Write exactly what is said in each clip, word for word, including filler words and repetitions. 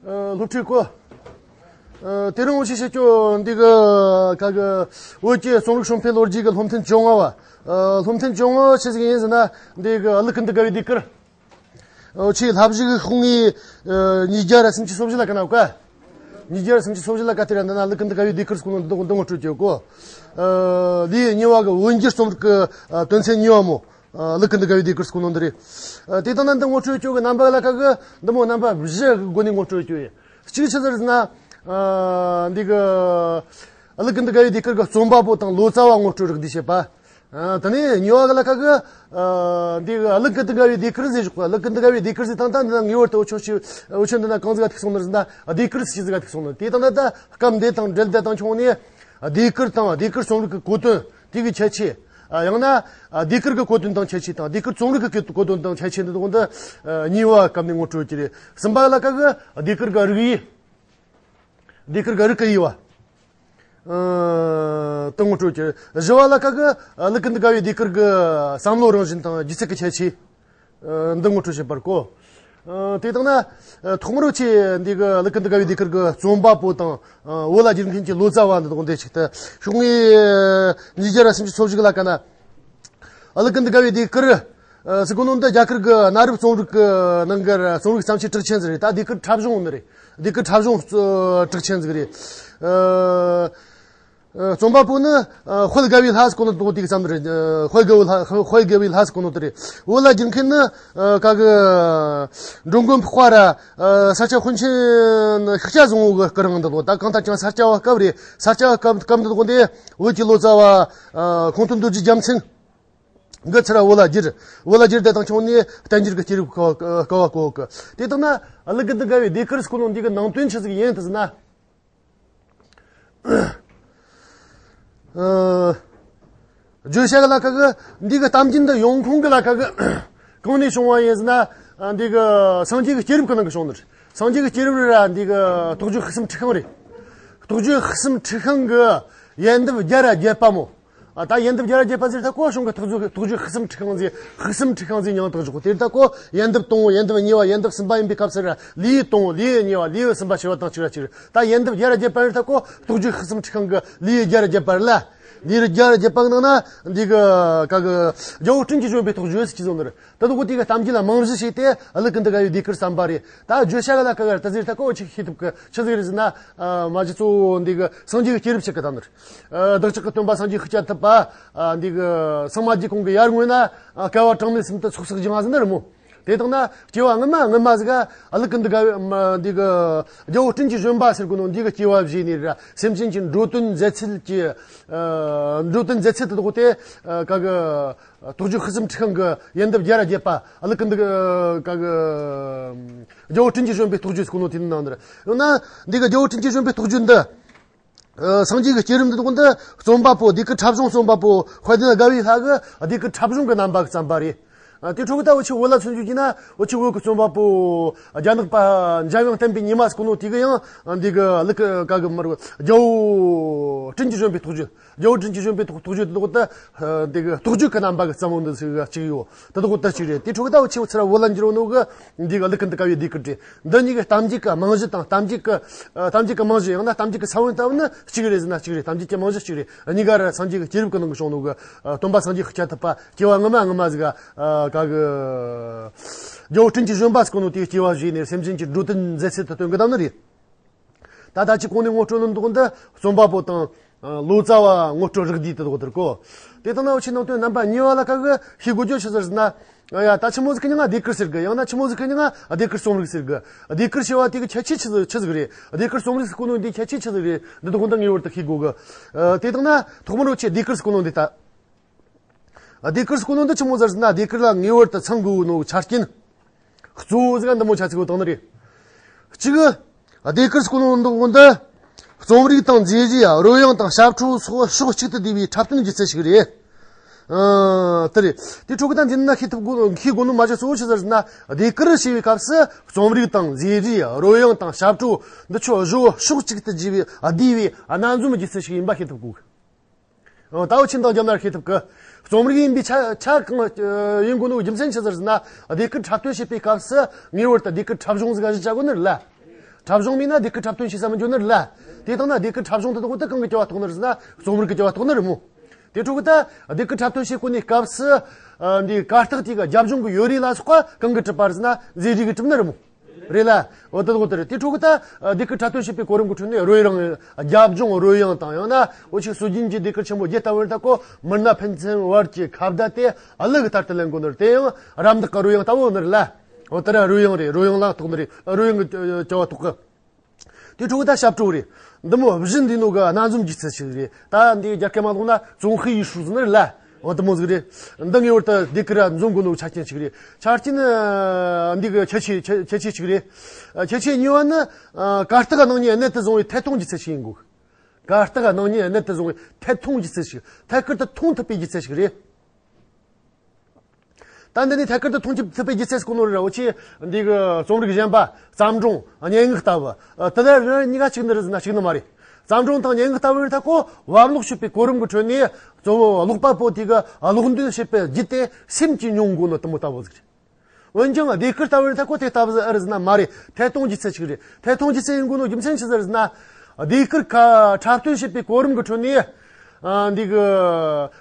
ཨ། སློབ་ཕྲུག་གོ། ཨ། དེ་རིང་འུ་ཆོས་བཤད་རྒྱུ་འདི་གི་ག་གི་བོད་ཀྱི་རྩོམ་རིག་བྱུང་འཕེལ་ལོ་རྒྱུས་ཀྱི་སློབ་ཐུན་བཅོ་ལྔ་བ། ཨ། སློབ་ཐུན་བཅོ་ལྔ་བ་ཆི་ཟིག་ཡིན་ཟེར་ན། འདི་གི་ཀླུ་ཀུན་ཏུ་དགའ་བའི་ཟློས་གར། འུ་ཆོས་ལྷ་བཞུགས་ཤོག་ངོས། ཨ། ཉིས་བརྒྱ་ར་སུམ་ཅུ་སོ་བཞི་ལ་ག་ན་ག་ཉིས་བརྒྱ་ར་སུམ་ཅུ་སོ་བཞི་ལ་ག་དེ་ར་འདི་ན་ཀླུ་ཀུན་ཏུ་དགའ་བའི་ཟློས་གར་ཟེར་གོ་ནོ་འདི་འདི་ངོ་སྤྲོད་རྒྱུ་གོ། ཨ། ལེའུ་གཉིས་པ་གི་བོད་འགྱུར་རྩོམ་རིག་གི། ཨ། དོན་ཚན་གཉིས་པ་མོ། ཨ། ཀླུ་ཀུན་ཏུ་དགའ་བའི་ཟློས་གར་ཟེར་གོ་ནོ་འདི་རེད། ཨ། དེ་དང་ན་འདི་ངོ་སྤྲོད་རྒྱུ་གི་རྣམ་པ་ལ་ཁ་གི་འདི་མོ་རྣམ་པ་བཞི་གི་སྒོ་ནས་ངོ་སྤྲོད་རྒྱུ་ཡིན། གཅིག་ཆི་ཟེར་ན། ཨ། འདི་གི་ཀླུ་ཀུན་ཏུ་དགའ་བའི་ཟློས་གར་གི་རྩོམ་པ་པོ་དང་ལོ་ཙཱ་བ་ངོ་སྤྲོད་རིགས་འདི་བྱེད་པ། ཨ། དེ་ནས་གཉིས་པ་གི་ལ་ཁ་གི། ཨ། འདི་གི་ཀླུ་ཀུན་ཏུ་དགའ་བའི་ཟློས་གར་ཟེར་བཞག་པ། ཀླུ་ཀུན་ཏུ་དགའ་བའི་ཟློས་གར་ཟེར་དང་ད་འདི་ན་ངེས་པར་དུ་འུ་ཆོས་ཤིག་འུ་ཆོས་འདི་ན་གང་ཟིག་ག་ཐུག་སོང་ནི་ཟེར་ན་ཟློས་གར་ཟེར་ཟིག་ག་ཐུག་སོང་ནི། དེ་དང་ན་ད་སྐབས་འདི་དང་འབྲེལ་ཏེ་དང་ཆུང་ནས་ཟློས་གར་དང་ཟློས་གར་རྩོམ་རིག་གི་གོ་དོན་དེ་གི་ཁྱད་ཆོས། ཨ། ཡང་ན། ཨ། ཟློས་གར་གི་གོ་དོན་དང་ཁྱད་ཆོས་དང་ཟློས་གར་རྩོམ་རིག་གི་གོ་དོན་དང་ཁྱད་ཆོས་འདི་དག་འདི། ཨ། གཉིས་པ་སྐབས་ནས་ངོ་སྤྲོད་ཀྱི་རེད། གསུམ་པ་ལ་ཁ་གི་ཟློས་གར་གི་རིགས་དབྱེ། ཟློས་གར་གི་རིགས་ཀྱི་དབྱེ་བ། ཨ། དེ་ངོ་སྤྲོད་ཀྱི་རེད། བཞི་བ་ལ་ཁ་གི་ཀླུ་ཀུན་ཏུ་དགའ་བའི་ཟློས་གར་གི་བསམ་བློ་རང་བཞིན་དང་སྒྱུ་རྩལ་གྱི་ཁྱད་ཆོས། ཨ། འདི་ངོ་སྤྲོད་བྱེད་པར་གོ། ཨ། དེ་དང་ན། ཨ། ཐོག་མར་འུ་ཆོས་འདི་གི་ཀླུ་ཀུན་ཏུ་དགའ་བའི་ཟློས་གར་གི་རྩོམ་པ་པོ་དང་། ཨ། བོད་ལ་བསྒྱུར་མཁན་གྱི་ལོ་ཙཱ་བ་འདི་དག་འདི་ཞིག་ཏུ་ཤོག་ངོས་ཉིས་བརྒྱ་ར་སུམ་ཅུ་སོ་བཞི་ལ་ག་ན། ཀླུ་ཀུན་ཏུ་དགའ་བའི་ཟློས་གར། ཨ། ཟེར་གོ་ནོ་འདི་རྒྱ་གར་གི་གནའ་རབས་རྩོམ་རིག་གི་ནང་གི་རྩོམ་རིག་བརྩམས་ཆོས་གྲགས་ཆེན་ཟིག་རེད། ད་ཟློས་གར་འཁྲབ་གཞུང་ནི་རེད། ཟློས་གར་འཁྲབ་གཞུང་གྲགས་ཆེན་ཟིག་རེད། ཨ། ཨ། རྩོམ་པ་པོ་ནི། ཨ། དཔལ་དགའ་བའི་ལྷ་ཟེར་གོ་ནོ་དེ་གི་ཙམ་རེད། ཨ། དཔལ་དགའ་བའི་ལྷ། དཔལ་དགའ་བའི་ལྷ་ཟེར་གོ་ནོ་དེ་རེད། བོད་ལ་བསྒྱུར་མཁན་ནི། ཨ། ག་གི་འགྲོ་མགོན་འཕགས་པ་ར། ཨ། ས་སྐྱ་པཎ་ཆེན་ཤཱཀྱ་བཟང་པོ་གི་སྐུ་རིང་འདི་ལོ། ད་གང་ལྟར་ཀྱང་ས་སྐྱ་པ་སྐབས་རེད། ས་སྐྱ་པ་སྐབས་སྐབས་འདི་ལོ་འདི་བོད་ཀྱི་ལོ་ཙཱ་བ། ཨ། ཁོང་སྟོན་རྡོ་རྗེ་རྒྱལ་མཚན་གྱིས་ཚུར་བོད་ལ་བསྒྱུར། བོད་ལ་བསྒྱུར་དེ་དང་ཆུང་ནས་བསྟན་འགྱུར་གྱི་སྐྱེས་རབས་ཀ་བ་གོ་གི། དེ་དང་ན་ཀླུ་ཀུན་ཏུ་དགའ་བའི་ཟློས་གར་ཟེར་གོ་ནོ་འདི་གི་ནང་དོན་ཆི་ཟིག་ཡིན་དེ་ཟེར་ན། ཨ། བརྗོད་བྱ་གི་ལ་ཁ་གི་འདི་གི་གཏམ་རྒྱུད་འདི་ཡོང་ཁུངས་གི་ལ་ཁ་གི་གང་ནས་བྱུང་བ་ཡིན་ཟེར་ན། ཨ། འདི་གི་སངས་རྒྱས་ཀྱི་སྐྱེས་རབས་ཀྱི་ནང་གི་བྱུང་ནི་རེད། སངས་རྒྱས་ཀྱི་སྐྱེས་རབས་རེད་ར། འདི་གི་རྟོགས་བརྗོད་དཔག་བསམ་འཁྲི་ཤིང་རེད། རྟོགས་བརྗོད་དཔག་བསམ་འཁྲི་ཤིང་གི་ཡལ་འདབ་བརྒྱ་ར་བརྒྱད་པ་མོ། ཨ། ད་ཡལ་འདབ་བརྒྱ་ར་བརྒྱད་པ་ཟེར་ད་གོ་བྱུང་གི་རྟོགས་བརྗོད། རྟོགས་བརྗོད་དཔག་བསམ་འཁྲི་ཤིང་ཟེར། དཔག་བསམ་འཁྲི་ཤིང་ཟེར་མྱིང་བཏགས་བཞག་གོ། དེ་ད་གོ་ཡལ་འདབ་དང་པོ། ཡལ་འདབ་གཉིས་པ། ཡལ་འདབ་གསུམ་པ་ཡིན་པའི་སྐབས་སུ་ར། ལེའུ་དང་པོ། ལེའུ་གཉིས་པ། ལེའུ་གསུམ་པ་བྱེ་བ་དང་གཅིག་ར་གཅིག་རེད། ད་ཡལ་འདབ་བརྒྱ་ར་བརྒྱད་པ་རེད་ད་གོ། རྟོགས་བརྗོད་དཔག་བསམ་འཁྲི་ཤིང་གི་ལེའུ་བརྒྱ་ར་བརྒྱད་པ་རེད་ལ། ལེའུ་བརྒྱ་ར་བརྒྱད་པ་གི་ནང་ན་འདི་གི་ག་གི་རྒྱལ་པོ་སྤྲིན་གྱི་བཞོན་པའི་རྟོགས་བརྗོད་ཟེར་གྱི་བཟོ་ནི་རེད། ད་དུ་གོ་དེ་གི་གཏམ་རྒྱུད་ལ་རྨང་གཞི་བྱས་ཏེ་ཀླུ་ཀུན་ཏུ་དགའ་བའི་ཟློས་གར་བརྩམས་པ་རེད། ད་བརྗོད་བྱ་གི་ལ་ཁ་གི་ད་ཟེར་ད་གོ་ཆི་ཤེས་ཐུབ་གི། ཆི་ཟིག་རེད་ཟེར་ན། ཨ། མ་གཞི་གཙོ་བོ་འདི་གི་སངས་རྒྱས་ཀྱི་སྐྱེས་རབས་ཆི་གི་ད་ནི་རེད། ཨ། བདག་ཅག་གི་སྟོན་པ་སངས་རྒྱས་ཤཱཀྱ་ཐུབ་པ། ཨ། འདི་གི་སངས་མ་རྒྱས་གོང་གི་ཡར་སྔོན་ན། ཨ། བསྐལ་པ་གྲངས་མེད་གསུམ་དུ་ཚོགས་བསགས་སྦྱངས་ཟེར་ནི་རེད་མོ། དེ་དང་ན་སྐྱེ་བ་སྔ་མ་སྔ་མ་ཟིག་ག་ཀླུ་ཀུན་ཏུ་དགའ་བའི་འདི་གི་རྒྱལ་པོ་སྤྲིན་གྱི་བཞོན་པ་ཟེར་གོ་ནོ་འདི་གི་སྐྱེ་བ་བཞེས་ནས་ར། སེམས་ཅན་གྱི་འགྲོ་དོན་མཛད་ཚུལ་གྱི། ཨ། འགྲོ་དོན་མཛད་ཚུལ་དེ་དག་དེ། ཨ། ག་གི་རྟོགས་བརྗོད་དཔག་བསམ་འཁྲི་ཤིང་གི་ཡལ་འདབ་བརྒྱ་ར་བརྒྱད་པ། ཀླུ་ཀུན་ཏུ་ག་གི་རྒྱལ་པོ་སྤྲིན་གྱི་བཞོན་པའི་རྟོགས་བརྗོད་ཟེར་གོ་ནོ་དེ་ནང་དུ་ར། ཡང་ན་འདི་གི་རྒྱལ་པོ་སྤྲིན་གྱི་བཞོན་པའི་རྟོགས་བརྗོད་འདི། ཨ། སངས་རྒྱས་ཀྱི་སྐྱེས་རབས་འདི་དག་འདི་རྩོམ་པ་པོ། ཟློས་གར་འཁྲབ་གཞུང་རྩོམ་པ་པོ་དཔལ་ལྡན་དགའ་བའི་ལྷ་གིས་ཟློས་གར་འཁྲབ་གཞུང་གི་རྣམ་པ་གིས་བརྩམས་པ་རེད། ཨ། དེ་འཕྲོ་གི་ད་འུ་ཆོས་བོད་ལ་མཚོན་རྒྱུ་བྱས་ན་འུ་ཆོས་བོད་ཀྱི་རྩོམ་པ་པོ་རྒྱ་ནག་པ་འཇམ་དབྱངས་བསྟན་པའི་ཉི་མ་ཟེར་གོ་ནོ་དེ་གིས་ཡང་འདི་གི་ཀླུ་ཀུན་ག་གི་མར་རྒྱལ་པོ་སྤྲིན་གྱི་བཞོན་པའི་རྟོགས་བརྗོད། རྒྱལ་པོ་སྤྲིན་གྱི་བཞོན་པའི་རྟོགས་རྟོགས་བརྗོད་དེ་དག་ད་འདི་གི་རྟོགས་བརྗོད་ཀྱི་རྣམ་པ་གིས་བརྩམས་པ་འདི་ཟིག་གཅིག་ཡོད། དེ་དག་ད་གཅིག་རེད། དེ་འཕྲོ་གི་ད་འུ་ཆོས་ཚུར་བོད་ལ་འགྱུར་བ་ནོ་གི་འདི་གི་ཀླུ་ཀུན་ཏུ་དགའ་བའི་ཟློས་གར་རེད། འདི་གཉིས་ཀྱི་གཏམ་རྒྱུད་ཀྱི་རྨང་གཞི་དང་། གཏམ་རྒྱུད་ཀྱི། ཨ། གཏམ་རྒྱུད་ཀྱི་རྨང་གཞི་ཡང་ན་གཏམ་རྒྱུད་ཀྱི་ས་བོན་ལྟ་བུ་ནི་གཅིག་རེད་ཟེར་ན་གཅིག་རེད། གཏམ་རྒྱུད་ཀྱི་རྨང་གཞི་གཅིག་རེད། གཉིས་ཀ་ར་སངས་རྒྱས་ཀྱི་སྐྱེས་རབས་ཀྱི་ནང་གི་བྱུང་ནོ་གི། ཨ། སྟོན་པ་སངས་རྒྱས་ཤཱཀྱ་ཐུབ་པ་སྐྱེ་བ་སྔ་མ་སྔ་མ་ཟིག་ག། ཨ། ག་གི་རྒྱལ་པོ་སྤྲིན་གྱི་བཞོན་པ་ཟེར་གོ་ནོ་དེའི་སྐྱེ་བ་བཞེས་ནས་སེམས་ཅན་གྱི་འགྲོ་དོན་མཛད་ཚུལ་དེ་སྟོན་གི་བསྡད་ནི་རེད། ད་ད་ཅི་གོང་ནས་ངོ་སྤྲོད་ནོ་འདི་དག་འདི་རྩོམ་པ་པོ་དང་། ཨ། ལོ་ཙཱ་བ་ངོ་སྤྲོད་རིགས་འདི་དེ་དག་དེར་གོ། དེ་དང་ན་འུ་ཆོས་ནང་དོན་རྣམ་པ་གཉིས་པ་ལ་ཁ་གི་ཤེས་དགོས་རྒྱུ་ཆི་ཟིག་རེད་ཟེར་ན། ཨ་ཡ། ད་ཆི་མོ་ཟིག་གི་མྱིང་ང་ཟློས་གར་ཟེར་གི། ཡང་ན་ཆི་མོ་ཟིག་གི་མྱིང་ང་ཟློས་གར་རྩོམ་རིག་ཟེར་གི། ཟློས་གར་ཞེས་པ་དེ་གི་ཁྱད་ཆོས་ཆི་ཟིག་ཆི་ཟིག་རེད། ཟློས་གར་རྩོམ་རིག་ཟེར་གོ་ནོ་འདིའི་ཁྱད་ཆོས་ཆི་ཟིག་རེད། འདི་དག་འདི་ངེས་པར་དུ་ཤེས་དགོས་གི། ཨ། དེ་དང་ན་ཐོག་མར་འུ་ཆོས་ཟློས་གར་ཟེར་གོ་ནོ་འདི་ད། ཨ། ཟློས་གར་ཟེར་གོ་ནོ་འདི་ཆི་མོ་ཟིག་རེད་ཟེར་ན། ཟློས་གར་ལ་ངེས་པར་དུ་ཚང་དགོས་ནོ་ཆ་རྐྱེན་གཙོ་བོ་ཟིག་འདི་མོ་ཆ་ཚིག་གོ་བཏང་ནི་རེད། གཅིག། ཟློས་གར་ཟེར་གོ་ནོ་འདི་རྩོམ་རིག་དང་མཛེས་བྱེད། རོལ་དབྱངས་དང་ཞབས་བྲོ་སོགས་ཕྱོགས་གཅིག་ཏུ་བསྡུས་པའི་འཁྲབ་སྟོན་སྒྱུ་རྩལ་ཞིག་རེད། ཨ། དེ་རེད། དེ་འཕྲོ་གི་ད་འདི་ན་ཤེས་ཐུབ་དགོས། ཤེས་དགོས་ནོ་མ་གཞི་གཙོ་བོ་ཆི་ཟིག་རེད་ཟེར་ན། ཟློས་གར་ཞེས་པའི་སྐབས་སུ་རྩོམ་རིག་དང་མཛེས་བྱེད། རོལ་དབྱངས་དང་ཞབས་བྲོ་འདི་ཆོ་བཞི་བོ་ཕྱོགས་གཅིག་ཏུ་བསྡུས་པའི་བསྡུས་པའི་སྣ་འཛོམས་སྒྱུ་རྩལ་ཞིག་ཡིན་པ་ཤེས་ཐུབ་དགོས། ཨ། ད་འུ་ཆོས་འདང་རྒྱབ་ན་ཤེས་ཐུབ་གི། རྩོམ་རིག་ཡིན་པའི་ཆ་ཆ་གང་ཡིན་དགོས་ནོ་རྒྱུ་མཚན་ཆི་ཟིག་རེད་ཟེར་ན། ཟློས་གར་འཁྲབ་སྟོན་བྱེད་པའི་སྐབས་སུ་ངེས་པར་དུ་ཟློས་གར་འཁྲབ་གཞུང་ཟིག་གཞི་བཅའ་དགོས་ནི་རེད་ལ། འཁྲབ་གཞུང་མིན་ན་ཟློས་གར་འཁྲབ་སྟོན་བྱེད་ས་མི་འཇོན་ནི་རེད་ལ། དེ་དང་ན་ཟློས་གར་འཁྲབ་གཞུང་དེ་དག་དེ་གང་གི་སྐྱེ་བ་གཏོགས་ནི་རེད་ཟེར་ན་རྩོམ་རིག་གི་སྐྱེ་བ་གཏོགས་ནི་རེད་མོ། དེ་འཕྲོ་གི་ད་ཟློས་གར་འཁྲབ་སྟོན་བྱེད་གོ་ནི་སྐབས་སུ་ཨ་འདི་གར་སྟེགས་དེ་གི་རྒྱབ་ལྗོངས་གི་ཡོལ་རས་ལ་སོགས་པ་གང་གི་གྲུབ་པ་རེད་ཟེར་ན་མཛེས་སྡུག་གི་གྲུབ་ནི་རེད་མོ། རེད་ལ། འོ་དེ་དག་དེ་རེད། དེ་འཕྲོ་གི་ད་ཟློས་གར་འཁྲབ་སྟོན་བྱེད་པའི་གོ་རིམ་གི་ཁྲོད་ནས་རོལ་དབྱངས་རྒྱབ་ལྗོངས་རོལ་དབྱངས་དང་ཡང་ན་འོ་ཅིག་སྲོལ་རྒྱུན་གྱི་ཟློས་གར་ཆེན་པོ་བརྒྱད་ལྟ་བུ་རེད། ད་ཁོ་མི་སྣ་ཕན་ཚུན་བར་གྱི་ཁ་བརྡ་དེ་གླུ་གི་ལྟར་དུ་ལེན་གོ་ནི་རེད། དེ་ཡང་རམ་འདེགས་གི་རོལ་དབྱངས་ལྟ་བུ་ནི་རེད་ལ། འོ་དེ་ར་རོལ་དབྱངས་རེད། རོལ་དབྱངས་ལ་གཏོགས་ནི་རེད། རོལ་དབྱངས་གི་སྐྱེ་བ་གཏོགས་གི། དེ་འཕྲོ་གི་ད་ཞབས་བྲོ་རེད། འདི་མོ་བཞིན་འདི་ནོ་གི་སྣ་འཛོམས་ཀྱི་ཚད་ཞིག་རེད། ད་འདི་རྒྱ་སྐད་མ་ལོག་ན་总和艺术ཟེར་ནི་རེད་ལ། འོ་དེ་མོ་ཟིག་རེད། འདི་ངེས་པར་དུ་ཟློས་གར་ར་འཛོམས་དགོས་ནོ་གི་ཆ་རྐྱེན་ཞིག་རེད། ཆ་རྐྱེན་ཨ་འདི་གི་ཁྱད་ཆོས་ཁྱད་ཁྱད་ཆོས་ཞིག་རེད། ཨ་ཁྱད་ཆོས་གཉིས་པ་ནི་ཨ་གར་སྟེགས་སྣང་བརྙན་གནད་དུ་བཟུང་བའི་ཐད་གཏོང་གི་ཚད་ཞིག་ཡིན་དགོས། གར་སྟེགས་སྣང་བརྙན་གནད་དུ་བཟུང་བའི་ཐད་གཏོང་གི་ཚད་ཞིག་ཐད་ཀར་དུ་མཐོང་ཐུབ་པའི་སྒྱུ་རྩལ་ཞིག་རེད། ད་འདི་ནི་ཐད་ཀར་དུ་མཐོང་ཆུབ་ཐུབ་པའི་སྒྱུ་རྩལ་ཟེར་གོ་ནོ་རེད། འོ་ཆེ་འདི་གི་རྩོམ་རིག་གཞན་པ་བརྩམས་སྒྲུང་སྙན་ངག་ལྟ་བུ་ཨ་དེ་ལ་རེ་གཉིས་ཀ་གཅིག་ནི་རེད་ཟེར་ན་གཅིག་ནི་མ་རེད། བརྩམས་སྒྲུང་དང་སྙན་ངག་ལྟ་བུ་རེད། ད་ཁོ་བབ་ཀློག་བྱེད་པའི་གོ་རིམ་གྱི་ཁྲོད་ནས་གཙོ་བོ་ཀློག་པ་པོ་དེ་གི་ཀློག་འདོད་བྱེད་པའི་རྒྱུ་དེ་སེམས་ཀྱིས་མྱོང་དགོས་ནོ་དེ་མོ་ལྟ་བུ་ཟིག་རེད། འོན་ཀྱང་ཟློས་གར་ལྟ་བུ་རེད། ད་ཁོ་དེ་ལྟ་བུ་ཟིག་ཨེ་རེད་ཟེར་ན་མ་རེད། ཐད་གཏོང་སྒྱུ་རྩལ་ཞིག་རེད། ཐད་གཏོང་སྒྱུ་རྩལ་ཡིན་དགོས་ནོ་རྒྱུ་མཚན་ཆི་ཟིག་རེད་ཟེར་ན། ཟློས་གར་ཁ་འཁྲབ་སྟོན་བྱེད་པའི་གོ་རིམ་གྱི་ཁྲོད་ནས་ཨ་འདི་གི་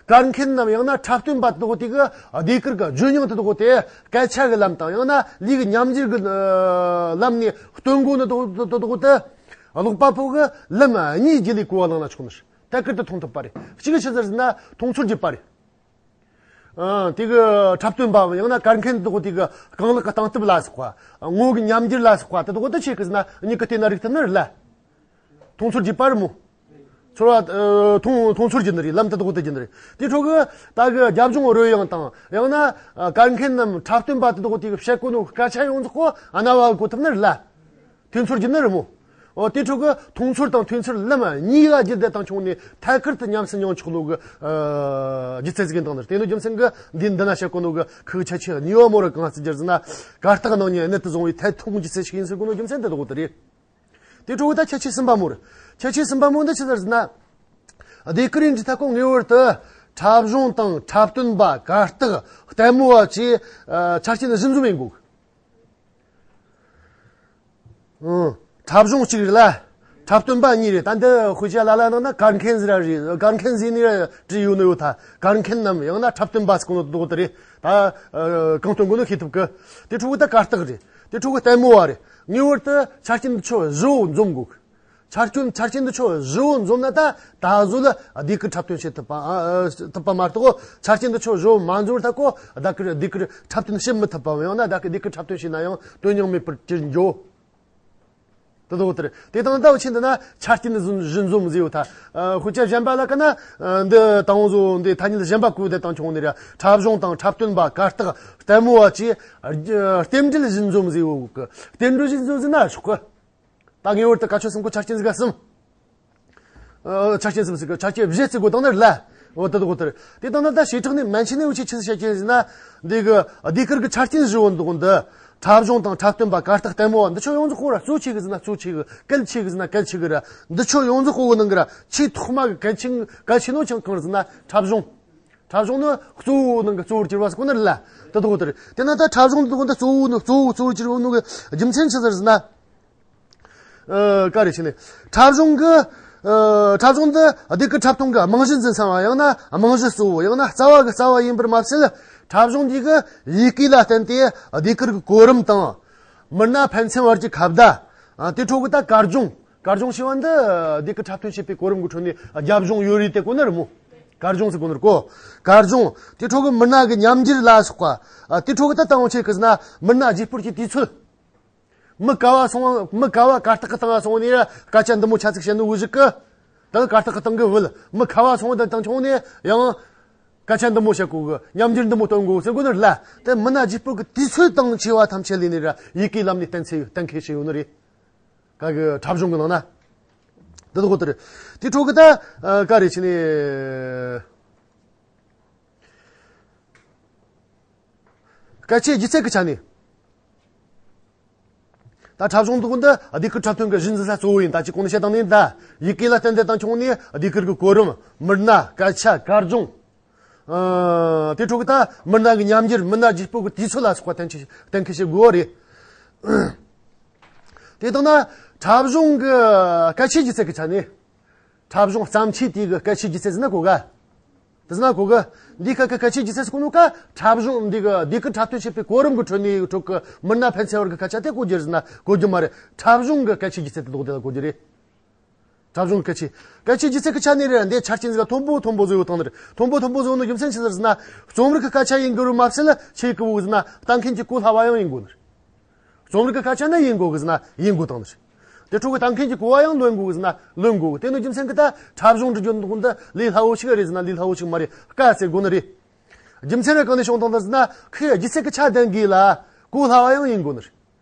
གར་མཁན་ནམ་ཡང་ན་འཁྲབ་སྟོན་པ་དེ་དག་དེ་གི་ཟློས་གར་གྱི་ལྗོན་སྙིང་དེ་དག་དེ་སྐད་ཆ་གི་ལམ་དང་ཡང་ན་ལུས་ཀྱི་ཉམས་འགྱུར་གྱི་ལམ་ནས་སྟོན་དགོས་ནི་དེ་དག་དེ་དག་དེ་ཀློག་པ་པོ་གི་ལམ་གཉིས་བརྒྱུད་ལས་གོ་བ་བླངས་ན་ཆོག་ནི་རེད། ཐད་ཀར་དུ་མཐོང་ཐུབ་པ་རེད། གཅིག་གི་ཆི་ཟིག་རེད་ཟེར་ན་མཐོང་ཚུལ་བརྒྱུད་པ་རེད། ཨ་དེ་གི་འཁྲབ་སྟོན་པ་ཡང་ན་གར་མཁན་དེ་དག་དེ་གི་རྐང་ལག་གི་སྟངས་སྟབས་ལ་སོགས་པ། ངོ་གི་ཉམས་འགྱུར་ལ་སོགས་པ་དེ་དག་དེ་ཆི་གི་ཟེར་ན་མྱིག་གིས་བལྟས་ན་རིག་ཐུབ་ནི་རེད་ལ། མཐོང་ཚུལ་བརྒྱུད་པ་རེད་མོ། ཚོར་བ་ཨ་མཐོང་མཐོང་ཚུལ་བརྒྱུད་ནི་རེད། ལམ་དེ་དག་དེ་བརྒྱུད་ནི་རེད། དེ་འཕྲོ་གི་ད་གི་རྒྱབ་ལྗོངས་རོལ་དབྱངས་དང་ཡང་ན་ཨ་གར་མཁན་ནམ་འཁྲབ་སྟོན་པ་དེ་དག་དེ་གི་བཤད་གོ་ནོ་སྐད་ཆ་ཡོངས་རྫོགས་ཁོ་རྣ་བ་གོ་ཐུབ་ནི་རེད་ལ། ཐོས་ཚོར་བརྒྱུད་ནི་རེད་མོ། འོ་དེ་འཕྲོ་གི་མཐོང་ཚོར་དང་ཐོས་ཚོར་ལམ་གཉིས་ཀ་བརྒྱུད་དེ་དང་བྱུང་ནས་ཐད་ཀར་དུ་ཉམས་སུ་མྱོང་ཆོག་ནོ་གི་ཨ་སྒྱུ་རྩལ་ཟིག་ཡིན་དང་ནི། དེ་ནི་རྒྱུ་མཚན་གི་འདི་འདི་ན་བཤད་གོ་ནོ་གི་ཁུ་ཆ་ཆེ་ནི་ཡོ་མོ་ར་གང་ཟེར་རྒྱུ་ཟེར་ན་གར་སྟེགས་སྣང་བརྙན་གནད་དུ་བཟུང་བའི་ཐད་གཏོང་སྒྱུ་རྩལ་ཞིག་ཡིན་ཟེར་གོ་ནོ་རྒྱུ་མཚན་དེ་དག་དེ་རེད། དེ་འཕྲོ་གི་ད་ཁྱད་ཆོས་གསུམ་པ་མོ་རེད། ཁྱད་ཆོས་གསུམ་པ་མོ་འདི་ཆི་ཟིག་རེད་ཟེར་ན། ཟློས་གར་ཡིན་དུས་ད་ཁོ་ངེས་པར་དུ་འཁྲབ་གཞུང་དང་འཁྲབ་སྟོན་པ་གར་སྟེགས་ལྟད་མོ་བ་བཅས་ཨ་ཆ་རྐྱེན་གཞི་འཛོམས་ཡིན་དགོས། ཨང་། འཁྲབ་གཞུང་གཅིག་རེད་ལ། འཁྲབ་སྟོན་པ་གཉིས་རེད། ད་འདི་དཔེ་ཆ་ལ་ལ་ནང་ན་གར་མཁན་ཟེར་ར་རེད། གར་མཁན་ཟེར་ནི་ར་བྲིས་ཡོད་ནི་ཡོད་ད། གར་མཁན་ནམ་ཡང་ན་འཁྲབ་སྟོན་པ་ཟེར་གོ་ནོ་དེ་དག་དེ་རེད། ད་ཨ་གང་སྟོན་དགོས་ནོ་ཤེས་ཐུབ་གི། དེ་འཕྲོ་གི་ད་གར་སྟེགས་རེད། དེ་འཕྲོ་གི་ལྟད་མོ་བ་རེད། ངེས་པར་དུ་ཆ་རྐྱེན་འདི་ཆོ་བཞི་བོ་འཛོམས་དགོས་གི། ཆ་རྐྱེན་ཆ་རྐྱེན་འདི་ཆོ་བཞི་བོ་འཛོམས་ན་ད་ད་གཟོད་ལ་ཟློས་གར་འཁྲབ་སྟོན་བྱེད་ཐུབ་པ་ཨ་ཨ་ཐུབ་པ་མ་གཏོགས། ཆ་རྐྱེན་འདི་ཆོ་བཞི་བོ་མ་འཛོམས་ད་ཁོ་ཟློས་གར་ཟློས་གར་འཁྲབ་སྟོན་བྱེད་མི་ཐུབ་པ་ཡང་ན་ཟློས་གར་ཟློས་གར་འཁྲབ་སྟོན་བྱས་ན་ཡང་དོན་སྙིང་མེད་པར་གྱུར་འགྱོ། དེ་དག་དེ་རེད། དེ་དང་ད་འུ་ཆེ་འདི་ན་ཆ་རྐྱེན་གཞི་འཛོམས་ཟེར་ཡོད་ད། ཨ་དཔེ་ཆ་གཞན་པ་ལ་ཀ་ན་ཨ་འདི་དང་བོ་བཟོ་འདི་ཐ་སྙད་གཞན་པ་བཀོད་དེ་དང་བྱུང་ནི་ར། འཁྲབ་གཞུང་དང་འཁྲབ་སྟོན་པ་གར་སྟེགས་ལྟད་མོ་བ་བཅས་རྟེན་འབྲེལ་གཞི་འཛོམས་ཟེར་ཡོད་གི། རྟེན་འབྲེལ་གཞི་འཛོམས་ཟེར་ན་ཆོག་གི། ད་ངེས་པར་དུ་ག་ཆོད་གསུམ་གོ། ཆ་རྐྱེན་ཟིག་ག་གསུམ། ཨ་ཆ་རྐྱེན་གསུམ་ཟིག་ག་ཆ་རྐྱེན་བཞི་ཟིག་གོ་དང་ནི་ལ། འོ་དེ་དག་དེ་རེད། དེ་དང་ན་ད་བྱེ་བྲག་ནས་མན་ཆད་ནས་འུ་ཆེ་ཆི་ཟིག་བཤད་ཀྱི་ཡིན་ཟེར་ན། འདི་གི་ཟློས་གར་གི་ཆ་རྐྱེན་བཞི་བོ་འདུག་འདི། འཁྲབ་གཞུང་དང་འཁྲབ་སྟོན་པ་གར་སྟེགས་ལྟད་མོ་བ་འདི་ཆོ་ཡོངས་རྫོགས་ཁོ་ར་གཙོ་ཆེ་གི་ཟེར་ན་གཙོ་ཆེ་གི། གལ་ཆེ་གི་ཟེར་ན་གལ་ཆེ་གི་ར། འདི་ཆོ་ཡོངས་རྫོགས་ཁོ་གི་ནང་གི་ར་ཆེས་ཐོག་མ་གི་གལ་ཆེ་གལ་ཆེ་ནོ་ཆང་གང་ཟེར་ན་འཁྲབ་གཞུང་། འཁྲབ་གཞུང་ནི་གཙོ་བོ་ནང་གི་གཙོ་བོར་གྱུར་པ་ཟེར་གོ་ནི་རེད་ལ། དེ་དག་དེ་རེད། དེ་ན་ད་འཁྲབ་གཞུང་འདི་དག་འདི་གཙོ་བོ་ནི་གཙོ་བོ་གཙོ་བོར་གྱུར་པ་ནོ་གི་རྒྱུ་མཚན་ཆི་ཟིག་རེད་ཟེར་ན། ཨ་ག་རེ་བྱས་ནས། འཁྲབ་གཞུང་གི་ཨ་འཁྲབ་གཞུང་འདི་ཟློས་གར་འཁྲབ་སྟོན་གྱི་རྨང་གཞི་འཛིན་ས་བ་ཡང་ན་རྨང་གཞི་གཙོ་བོ་ཡང་ན་རྩ་བ་གི་རྩ་བ་ཡིན་པར་མ་ཟད། འཁྲབ་གཞུང་འདི་གི་ཡི་གེ་ལ་བརྟེན་ཏེ་ཟློས་གར་གྱི་གོ་རིམ་དང་། མི་སྣ་ཕན་ཚུན་བར་གྱི་ཁ་བརྡ། ཨ་དེ་འཕྲོ་གི་ད་གར་སྦྱོང་། གར་སྦྱོང་ཞེས་པ་འདི་ཟློས་གར་འཁྲབ་སྟོན་བྱེད་པའི་གོ་རིམ་གྱི་ཁྲོད་ནས་རྒྱབ་ལྗོངས་ཡོད་རེད་དེ་གོ་ནི་རེད་མོ། གར་སྦྱོང་ཟེར་གོ་ནི་རེད་གོ། གར་སྦྱོང་དེ་འཕྲོ་གི་མི་སྣ་གི་ཉམས་འགྱུར་ལ་སོགས་པ། ཨ་དེ་འཕྲོ་གི་ད་དང་བོ་ཆེ་གི་ཟེར་ན་མི་སྣ་རྗེས་སྤོར་གྱི་དུས་ཚོད། མི་ཁ་བ་སོང་མི་ཁ་བ་གར་སྟེགས་ཀྱི་སྟེང་ལ་སོང་ནས་སྐད་ཆ་འདི་མོ་ཆ་ཚིག་བཤད་ནི་འུ་ཞིག་གི། ད་གར་སྟེགས་ཀྱི་སྟེང་གི་བུད་མི་ཁ་བ་སོང་དེ་དང་ཆུང་ནས་ཡང་སྐད་ཆ་འདི་མོ་བཤད་གོ་གི། ཉམས་འགྱུར་འདི་མོ་སྟོན་དགོ་ཟེར་གོ་ནི་རེད་ལ། དེ་མི་སྣ་རྗེས་སྤོར་གི་དུས་ཚོད་དང་ཆེ་བ་ཐམས་ཅད་ལས་ནི་ར་ཡི་གེའི་ལམ་ནས་གཏན་ཚིགས་གཏན་འཁེལ་བྱས་ཡོད་ནི་རེད། ག་གི་འཁྲབ་གཞུང་གི་ནང་ན། འདི་དག་དེ་རེད། དེ་འཕྲོ་གི་ད་ཨ་ག་རེ་བྱས་ནས། སྐད་ཆའི་སྒྱུ་རྩལ་གི་ཆ་ནས། ད་འཁྲབ་གཞུང་འདུག་འདི་ཟློས་གར་འཁྲབ་སྟོན་གྱི་གཞི་འཛིན་ས་གཙོ་བོ་ཡིན། ད་ཅི་གོང་ནས་བཤད་བཏང་ནི་ཡིན་ད། ཡི་གེ་ལ་བརྟེན་ཏེ་དང་ཆུང་ནས་ཟློས་གར་གྱི་གོ་རིམ། མི་སྣ། སྐད་ཆ། གར་སྦྱོང་། ཨ་དེ་འཕྲོ་གི་ད་མི་སྣ་གི་ཉམས་འགྱུར། མི་སྣ་རྗེས་སྤོར་གྱི་དུས་ཚོད་ལ་སོགས་པ་གཏན་འཁེལ་གཏན་འཁེལ་བྱེད་དགོས་པ་རེད། དེ་ལྟར་ན་ འཁྲབ་གཞུང་གི་སྐད་ཆའི་སྒྱུ་རྩལ་གྱི་ཆ་ནས། འཁྲབ་གཞུང་བརྩམས་ཆོས་དེ་གི་སྐད་ཆའི་སྒྱུ་རྩལ་ཟེར་ན་གོ་ག་དེ་ཟེར་ན་གོ་གི། འདི་ཁ་ཁ་སྐད་ཆའི་སྒྱུ་རྩལ་ཟེར་གོ་ནོ་ཀ་འཁྲབ་གཞུང་འདི་གི་འདི་གི་འཁྲབ་སྟོན་བྱེད་པའི་གོ་རིམ་གི་ཁྲོད་ནས་ཁྲོད་གི་མི་སྣ་ཕན་ཚུན་བར་གི་སྐད་ཆ་དེ་གོ་རྒྱུ་རེད་ཟེར་ན་གོ་རྒྱུ་མ་རེད། འཁྲབ་གཞུང་གི་སྐད་ཆའི་སྒྱུ་རྩལ་དེ་ལོག་དེ་ལ་གོ་རྒྱུ་རེད། འཁྲབ་གཞུང་སྐད་ཆའི། སྐད་ཆའི་སྒྱུ་རྩལ་གི་ཆ་ནས་རེད། འདི་ཆ་རྐྱེན་ཟིག་མཐོན་པོ་མཐོན་པོ་བཟོ་ཡོད་དང་ནི་རེད། མཐོན་པོ་མཐོན་པོ་བཟོ་ནོ་རྒྱུ་མཚན་ཆི་ཟེར་ཟེར་ན། རྩོམ་རིག་གི་སྐད་ཆ་ཡིན་དགོས་རུ་མ་ཟད་ཆེ་གི་བོ་ཟེར་ན་ལྟ་མཁན་གྱི་གོ་སླ་བ་ཡང་ཡིན་དགོས་ནི་རེད། རྩོམ་རིག་གི་སྐད་ཆ་ན་ཡིན་དགོས་གི་ཟེར་ན་ཡིན་དགོས་དང་ནི་རེད། དེ་འཕྲོ་གི་ལྟ་མཁན་གྱི་གོ་བ་ཡང་ལོན་དགོས་གི་ཟེར་ན་ལོན་དགོས་གི། དེ་ནི་རྒྱུ་མཚན་གི་ད་འཁྲབ་གཞུང་འབྲི་རྒྱུ་འདི་འདི་ལས་སླ་བོ་ཞིག་རེད་ཟེར་ན་ལས་སླ་བོ་ཞིག་མ་རེད། དཀའ་ཟེར་དགོས་ནི་རེད། རྒྱུ་མཚན་རེ་གང་ནས་བྱུང་དང་ཟེར་ན་ཁོས་སྒྱུ་རྩལ་གི་ཆ་ལྡན་དགོས་ལ་གོ་སླ་བ་ཡང་ཡིན་དགོས་ནི་རེད།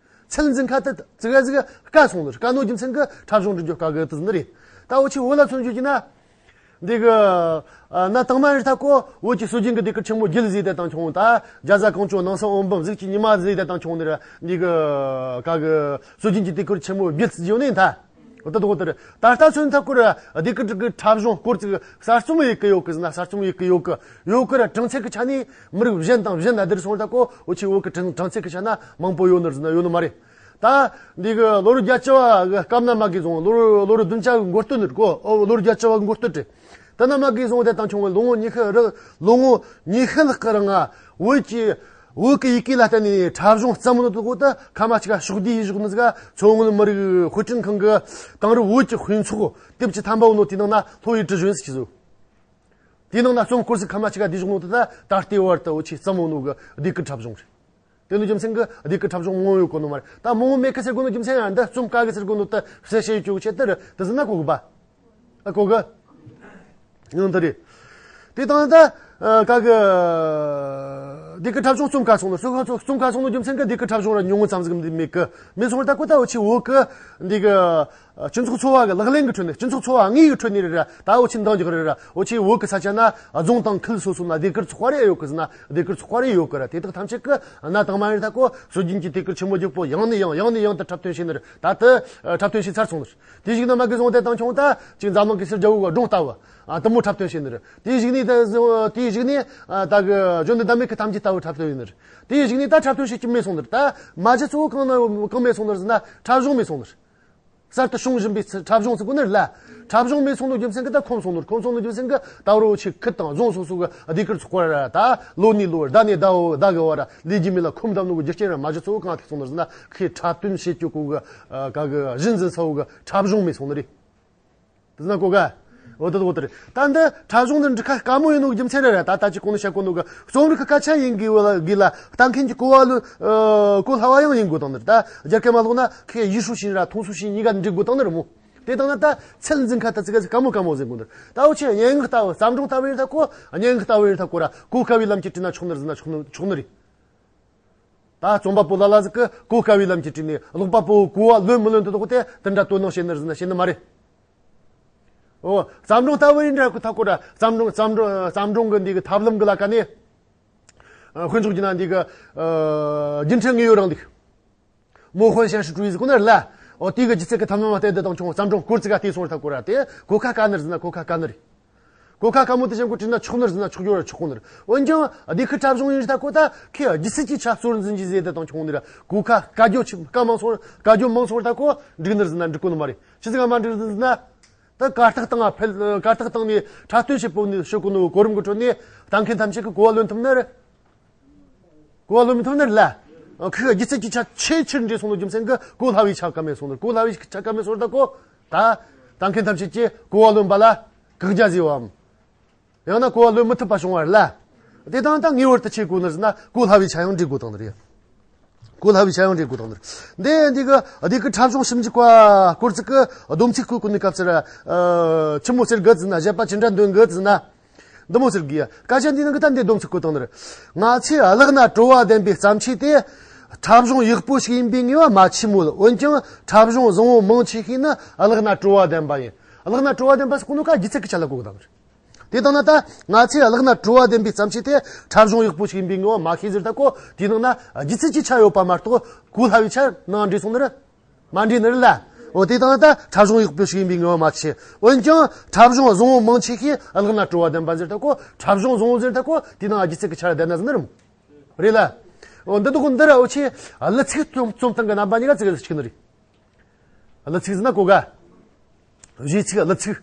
ཚད་འཛིན་ཁ་ད་ཙི་ག་ཙི་ག་དཀའ་སོང་ནི་རེད། དཀའ་ནོ་རྒྱུ་མཚན་གི་འཁྲབ་གཞུང་འབྲི་རྒྱུ་དཀའ་གི་དེ་ཟེར་ནི་རེད། ད་འུ་ཆོས་བོད་ལ་མཚོན་རྒྱུ་གྱི་ན། འདི་གི་ཨ་ན་དང་མ་རེད་ཐ་གོ་བོད་ཀྱི་སྲོལ་རྒྱུན་གྱི་ཟློས་གར་ཆེན་མོ་བརྒྱད་ཟེར་དེ་དང་ཁྱོང་ད་རྒྱ་བཟའ་གངས་ཅན་ནང་སོག་འོད་འབུམ་གཟུགས་ཀྱི་ཉི་མ་ཟེར་དེ་དང་ཁྱོང་ནི་ར་འདི་གི་ག་གི་སྲོལ་རྒྱུན་གྱི་ཟློས་གར་ཆེན་མོ་བརྒྱད་ཟེར་ཡོད་ནི་ད། འོ་ད་དོ་དེ་རེད། ད་ལྟ་ཚོད་ཐ་གོ་ར་ཟློས་གར་གི་འཁྲབ་གཞུང་སྐོར་ཅིག་གསར་རྩོམ་ཡེ་གི་ཡོད་གི་ཟེར་ན་གསར་རྩོམ་ཡེ་གི་ཡོད་གི་ཡོད་གི་ར། གྲངས་ཚད་གི་ཆ་ནས་མི་རིགས་གཞན་དང་གཞན་ལ་བསྡུར་སོང་ད་གོ་འུ་ཆོས་བོད་གི་གྲངས་གྲངས་ཚད་གི་ཆ་ན་མང་པོ་ཡོད་ནི་རེད་ཟེར་ན་ཡོད་ནི་མ་རེད། ད་འདི་གི་ལོ་རབས་བརྒྱད་ཅུ་བ་གི་སྐབས་ན་མ་གི་བཟུང་ལོ་རབས་ལོ་རབས་བདུན་ཅུ་གི་འགོ་སྟོད་ནི་རེད་གོ། ཨོ་ལོ་རབས་བརྒྱད་ཅུ་བ་གི་འགོ་སྟོད་དེ། ད་ན་མ་གི་བཟུང་དེ་དང་ཁྱོང་གི་ལོ་ངོ་ཉི་ཤུ་རི་ལོ་ངོ་ཉི་ཤུ་ལྷག་གི་རིང་ང་བོད་ཀྱི་བོད་ཀྱི་ཡི་གེ་ལ་བརྟེན་ནས་འཁྲབ་གཞུང་བརྩམས་ནོ་དེ་གོ་ད་ཁ་མ་ཅིག་ག་ཕྱོགས་བསྡུས་ཡེ་བཞག་ནི་ཟིག་ག་མཚོ་སྔོན་མི་རིགས་དཔེ་སྐྲུན་ཁང་གི་དེང་རབས་བོད་ཀྱི་དཔེ་ཚོགས་དེབ་ཀྱི་ཐམ་པ་བོ་ནོ་དེའི་ནང་ན་ལྷོ་ཡི་དྲི་བཞོན་ཟེར་གྱི་བཟོ། དེའི་ནང་ན་རྩོམ་སྐོར་ཟིག་ཁ་མ་ཅིག་ག་བསྡུས་བཞག་ནོ་དེ་ད་ད་ལྟའི་བར་དུ་འུ་ཆོས་བརྩམས་ནོ་གི་ཟློས་གར་འཁྲབ་གཞུང་རེད། དེ་ནི་རྒྱུ་མཚན་གི་ཟློས་གར་འཁྲབ་གཞུང་མང་བོ་ཡོད་གོ་ནོ་མ་རེད། ད་མང་བོ་མེད་གི་ཟེར་གོ་ནོ་རྒྱུ་མཚན་ཡང་འདི་རྩོམ་དཀའ་གི་ཟེར་གོ་ནོ་ད་གསལ་བཤད་ཡོད་ཆོག་ཆེད་དུ་རེད། དེ་ཟེར་ན་གོ་གི་པ། ཨ་གོ་གི། ཡང་དེ་རེད། དེ་དང་ད་ཨ་ག་གི་ཟློས་གར་འཁྲབ་གཞུང་རྩོམ་དཀའ་སོང་ནོ་སོ་ཁ་རྩོམ་དཀའ་སོང་ནོ་རྒྱུ་མཚན་གི་ཟློས་གར་འཁྲབ་གཞུང་ར་ཉུང་ངུ་ཙམ་ཟིག་མེད་གི། མེད་སོང་ད་གོ་ད་འུ་ཆོས་བོད་གི་འདི་གི་སྤྱི་ཚོགས་འཚོ་བ་གི་ལག་ལེན་གི་ཁྲོད་ནས་སྤྱི་ཚོགས་འཚོ་བ་དངོས་ཀྱི་ཁྲོད་ནས་རེད་ར། ད་འུ་ཆོས་འདང་རྒྱག་རེད་ར། འུ་ཆོས་བོད་གི་ས་ཆ་ན་རྫོང་དང་ཁུལ་སོ་སོ་ན་ཟློས་གར་ཚོགས་པ་རེ་ཡོད་གི་ཟེར་ན་ཟློས་གར་ཚོགས་པ་རེ་ཡོད་གི་ར། དེ་དག་ཐམས་ཅད་ཀྱི་གནའ་དང་མ་ཡིན་ད་གོ་སྲོལ་རྒྱུན་གྱི་ཟློས་གར་ཆེན་མོ་བརྒྱུད་པོ་ཡང་ནས་ཡང་ཡང་ནས་ཡང་དུ་འཁྲབ་སྟོན་བྱས་ནི་རེད། ད་དུ་འཁྲབ་སྟོན་བྱས་ཚར་སོང་ནི་རེད། དེ་ཞིག་ན་མ་གི་བཟུང་དེ་དང་ཁྱོང་ད་ཅིག་འཛམ་གླིང་གི་ཕྱི་རྒྱལ་བོ་གི་སྒྲུང་ལྟ་བུ་ཨ་དུ་མོ་འཁྲབ་སྟོན་བྱས་ནི་རེད། དེ་ཞིག་ནས་ད་དེ་ཞིག་ནས་ད་གི་བརྗོད་འདི་ད་མེད་གི་ཐམས་ཅད་ལྟ་བུ་འཁྲབ་སྟོན་ཡིན་ནི་རེད། དེ་ཞིག་ནས་ད་འཁྲབ་སྟོན་བྱེད་ཀྱི་མེད་སོང་ནི་རེད། ད་མ་གཞི་གཙོ་བོ་གང་ན་གང་མེད་སོང་ནི་རེད་ཟེར་ན་འཁྲབ་གཞུང་མེད་སོང་ནི་རེད། གསར་དུ་བྱུང་བཞིན་པའི་འཁྲབ་གཞུང་ཟེར་གོ་ནི་རེད་ལ། འཁྲབ་གཞུང་མེད་སོང་ནོ་རྒྱུ་མཚན་གི་ད་ཁོམ་སོང་ནོ་ཁོམ་སོང་ནོ་རྒྱུ་མཚན་གི་ད་རོ་ཆེ་ཁུལ་དང་རྫོང་སོ་སོ་གི་ཟློས་གར་ཚོགས་པ་ར་ད་ལོ་ནས་ལོ་ཟླ་ནས་ཟླ་བོ་ཟླ་གི་བར་ལས་རྒྱུ་མེད་ལ་ཁོམ་བསྡམས་ནོ་གི་རྒྱུ་རྐྱེན་ར་མ་གཞི་གཙོ་བོ་གང་ཐེག་སོང་ནི་རེད་ཟེར་ན་ཁོས་འཁྲབ་སྟོན་བྱེད་རྒྱུ་གོ་གི་ག་གི་གཞི་འཛིན་ས་བོ་གི་འཁྲབ་གཞུང་མེད་སོང་ནི་རེད། དེ་ན་གོ་ག་འོ་དེ་འོ་དེ་རེད། ད་འདི་འཁྲབ་གཞུང་འདི་འབྲི་ཁ་དཀའ་མོ་ཡིན་ནོ་རྒྱུ་མཚན་རེད་ར། ད་ད་ཅི་གོང་ནས་བཤད་གོ་ནོ་གི་རྩོམ་རིག་གི་སྐད་ཆ་ཡིན་དགོས་ལ་དགོས་ལ་ལྟ་མཁན་གྱི་གོ་བ་ལོན་ཨ་གོ་སླ་བ་ཡང་ཡིན་དགོས་དང་ནི་རེད། ད་རྒྱ་སྐད་མ་ལོག་ན་ཁོས་ཡིད་ཧྲུའུ་ཤིན་ར་ཐུང་སུའུ་ཤིན་གཉིས་ཀ་འབྲི་དགོས་དང་ནི་རེད་མོ། དེ་དང་ན་ད་ཚད་འཛིན་ཁ་ད་ཙི་ག་ཙི་དཀའ་མོ་དཀའ་མོ་ཟེར་དགོས་ནི་རེད། ད་འུ་ཆོས་སྙན་ངག་ལྟ་བུ་བརྩམས་སྒྲུང་ལྟ་བུ་ཡིན་ད་གོ་སྙན་ངག་ལྟ་བུ་ཡིན་ད་གོ་ར་གོ་དཀའ་བའི་ལམ་གྱིས་བྲིས་ན་ཆོག་ནི་རེད་ཟེར་ན་ཆོག་ནི་ཆོག་ནི་རེད། ད་རྩོམ་པ་པོ་ལ་ལ་ཟིག་གི་གོ་དཀའ་བའི་ལམ་གྱིས་བྲིས་ནས་ཀློག་པ་པོ་གོ་བ་ལོན་མི་ལོན་དུ་དོགས་ཏེ་དེ་འདྲ་དོ་སྣང་བྱེད་ནི་རེད་ཟེར་ན་བྱེད་ནི་མ་རེད། འོ་བརྩམས་སྒྲུང་ལྟ་བུ་ཡིན་འདྲ་ཁོ་ཐག་གོ་ར་བརྩམས་སྒྲུང་བརྩམས་སྒྲུང་བརྩམས་སྒྲུང་གི་འདི་གི་ཐབས་ལམ་གི་ལ་ཀ་ནས་ཨ་དཔེ་འཇོག་རྒྱུ་ན་འདི་གི་ཨ་རྒྱུན་མཐུད་དངོས་ཡོད་རིང་ལུགས། མོ་ཧོན་ཤན་ཧྲི་ཀྲུའི་ཟེར་གོ་ནི་རེད་ལ། འོ་དེ་གི་སྒྱུ་རྩལ་གི་ཐབས་ལམ་བལྟས་དེ་དང་ཁྱོང་བརྩམས་སྒྲུང་སྐོར་ཙི་ག་བལྟས་སོང་ར་ཐག་གོ་ར་དེ་གོ་ཁ་དཀའ་ནི་རེད་ཟེར་ན་གོ་ཁ་དཀའ་ནི་རེད། གོ་ཁ་དཀའ་མོ་དེ་ཅན་གོ་བྲིས་ན་ཆོག་ནི་རེད་ཟེར་ན་ཆོག་རྒྱུ་ར་ཆོག་གོ་ནི་རེད། འོན་ཀྱང་ཟློས་གར་འཁྲབ་གཞུང་ཡིན་རེད་ད་གོ་ད་ཁོས་སྒྱུ་རྩལ་གྱི་ཆ་སྲོལ་འཛིན་གྱི་ཟེར་དེ་དང་ཁྱོང་ནི་ར་གོ་ཁ་དཀའ་རྒྱུ་ཆེ་དཀའ་མང་སོང་དཀའ་རྒྱུ་མང་སོང་ར་ད་གོ་འགྲིག་ནི་རེད་ཟེར་ན་འགྲིག་གོ་ནི་མ་རེད། ཆི་ཟིག་ག་མ་འགྲིག་ཟེར་ན། ད་གར་སྟེགས་སྟེང་ང་ཕེབས་གར་སྟེགས་སྟེང་ནས་འཁྲབ་སྟོན་བྱེད་པོ་ནི་ཞུ་གོ་ནི་གོ་རིམ་གི་ཁྲོད་ནས་ལྟ་མཁན་ཐམས་ཅད་ཀྱི་གོ་བ་ལོན་ཐུབ་ནི་རེད། གོ་བ་ལོན་མི་ཐུབ་ནི་རེད་ལ། ཁོས་སྒྱུ་རྩལ་གྱི་ཆ་ཆེས་ཆེར་འདྲེས་སོང་ནོ་རྒྱུ་མཚན་གྱིས་གོ་སླ་བའི་ཆ་དཀའ་མེད་སོང་ནི་རེད། གོ་སླ་བའི་ཆ་དཀའ་མེད་སོང་རེད་ད་གོ། ད་ལྟ་མཁན་ཐམས་ཅད་ཀྱིས་གོ་བ་ལོན་པ་ལ་བཀག་རྒྱ་བཟོས་པའམ། ཡང་ན་གོ་བ་ལོན་མི་ཐུབ་པ་བྱུང་བ་རེད་ལ། དེ་དང་ད་ངེས་པར་དུ་ཆེས་དགོས་ནི་ཟེར་ན་གོ་སླ་བའི་ཆ་ཡང་འདྲེས་དགོས་དང་ནི་རེད། གོ་སླ་བའི་ཆ་ཡང་འདྲེས་དགོས་དང་ནི་རེད། འདི་འདི་གི་འདི་གི་འཁྲབ་གཞུང་ཞིབ་འཇུག་པ་སྐོར་ཚིག་གི་སྡོམ་ཚིག་བཀོད་གོ་ནི་སྐབས་སུ་ར། ཆི་མོ་ཟེར་གི་ཟེར་ན་བཞེད་པ་ཅི་འདྲ་འདོན་གི་ཟེར་ན། འདི་མོ་ཟེར་གི་ཡ། སྐད་ཆ་འདི་ནང་གི་ད་འདི་སྡོམ་ཚིག་བཀོད་དང་ནི་རེད། ང་ཚོས་ཀླད་ན་བྲོ་བ་ལྡན་པའི་བརྩམས་ཆོས་དེ། འཁྲབ་གཞུང་ཡག་པོ་ཞིག་ཡིན་པའི་ངེས་པ་མ་ཆེ་མོད། འོན་ཀྱང་འཁྲབ་གཞུང་བཟང་བོ་མང་ཆེ་ཤོས་ནི་ཀླད་ན་བྲོ་བ་ལྡན་པ་ཡིན། ཀླད་ན་བྲོ་བ་ལྡན་པ་ཟེར་གོ་ནོ་ཀ་སྒྱུ་རྩལ་གི་ཆ་ལ་གོ་གི་དང་ནི་རེད། དེ་དང་ན་ད་ང་ཚོས་ཀླད་ན་བྲོ་བ་ལྡན་པའི་བརྩམས་ཆོས་དེ་འཁྲབ་གཞུང་ཡག་པོ་ཞིག་ཡིན་པའི་ངེས་པ་མ་ཤེས་ཟེར་ད་གོ། དེའི་ནང་ན་སྒྱུ་རྩལ་གྱི་ཆ་ཡོད་པ་མ་གཏོགས་གོ་སླ་བའི་ཆ་ནང་འདྲེས་སོང་ནི་རེད། མ་འདྲེས་ནི་རེད་ལ། འོ་དེ་དང་ན་ད་འཁྲབ་གཞུང་ཡག་པོ་ཞིག་ཡིན་པའི་ངེས་པ་མ་ཆེ། འོན་ཀྱང་འཁྲབ་གཞུང་བཟང་བོ་མང་ཆེ་ཤོས་ཀླད་ན་བྲོ་བ་ལྡན་པ་ཟེར་ད་གོ། འཁྲབ་གཞུང་བཟང་བོ་ཟེར་ད་གོ། དེའི་ནང་སྒྱུ་རྩལ་གྱི་ཆ་ལྡན་ན་ཟེར་ནི་རེད། རེད་ལ། འོ་འདི་དག་འདི་ར་འུ་ཆོས་གླུ་ཚིག་རྩོམ་རྩོམ་སྟངས་ཀྱི་རྣམ་པ་གཉིས་ཀ་ཅིག་གཅིག་ནི་རེད། གླུ་ཚིག་ཟེར་ན་གོ་ག་གཞས་ཚིག་གླུ་ཚིག་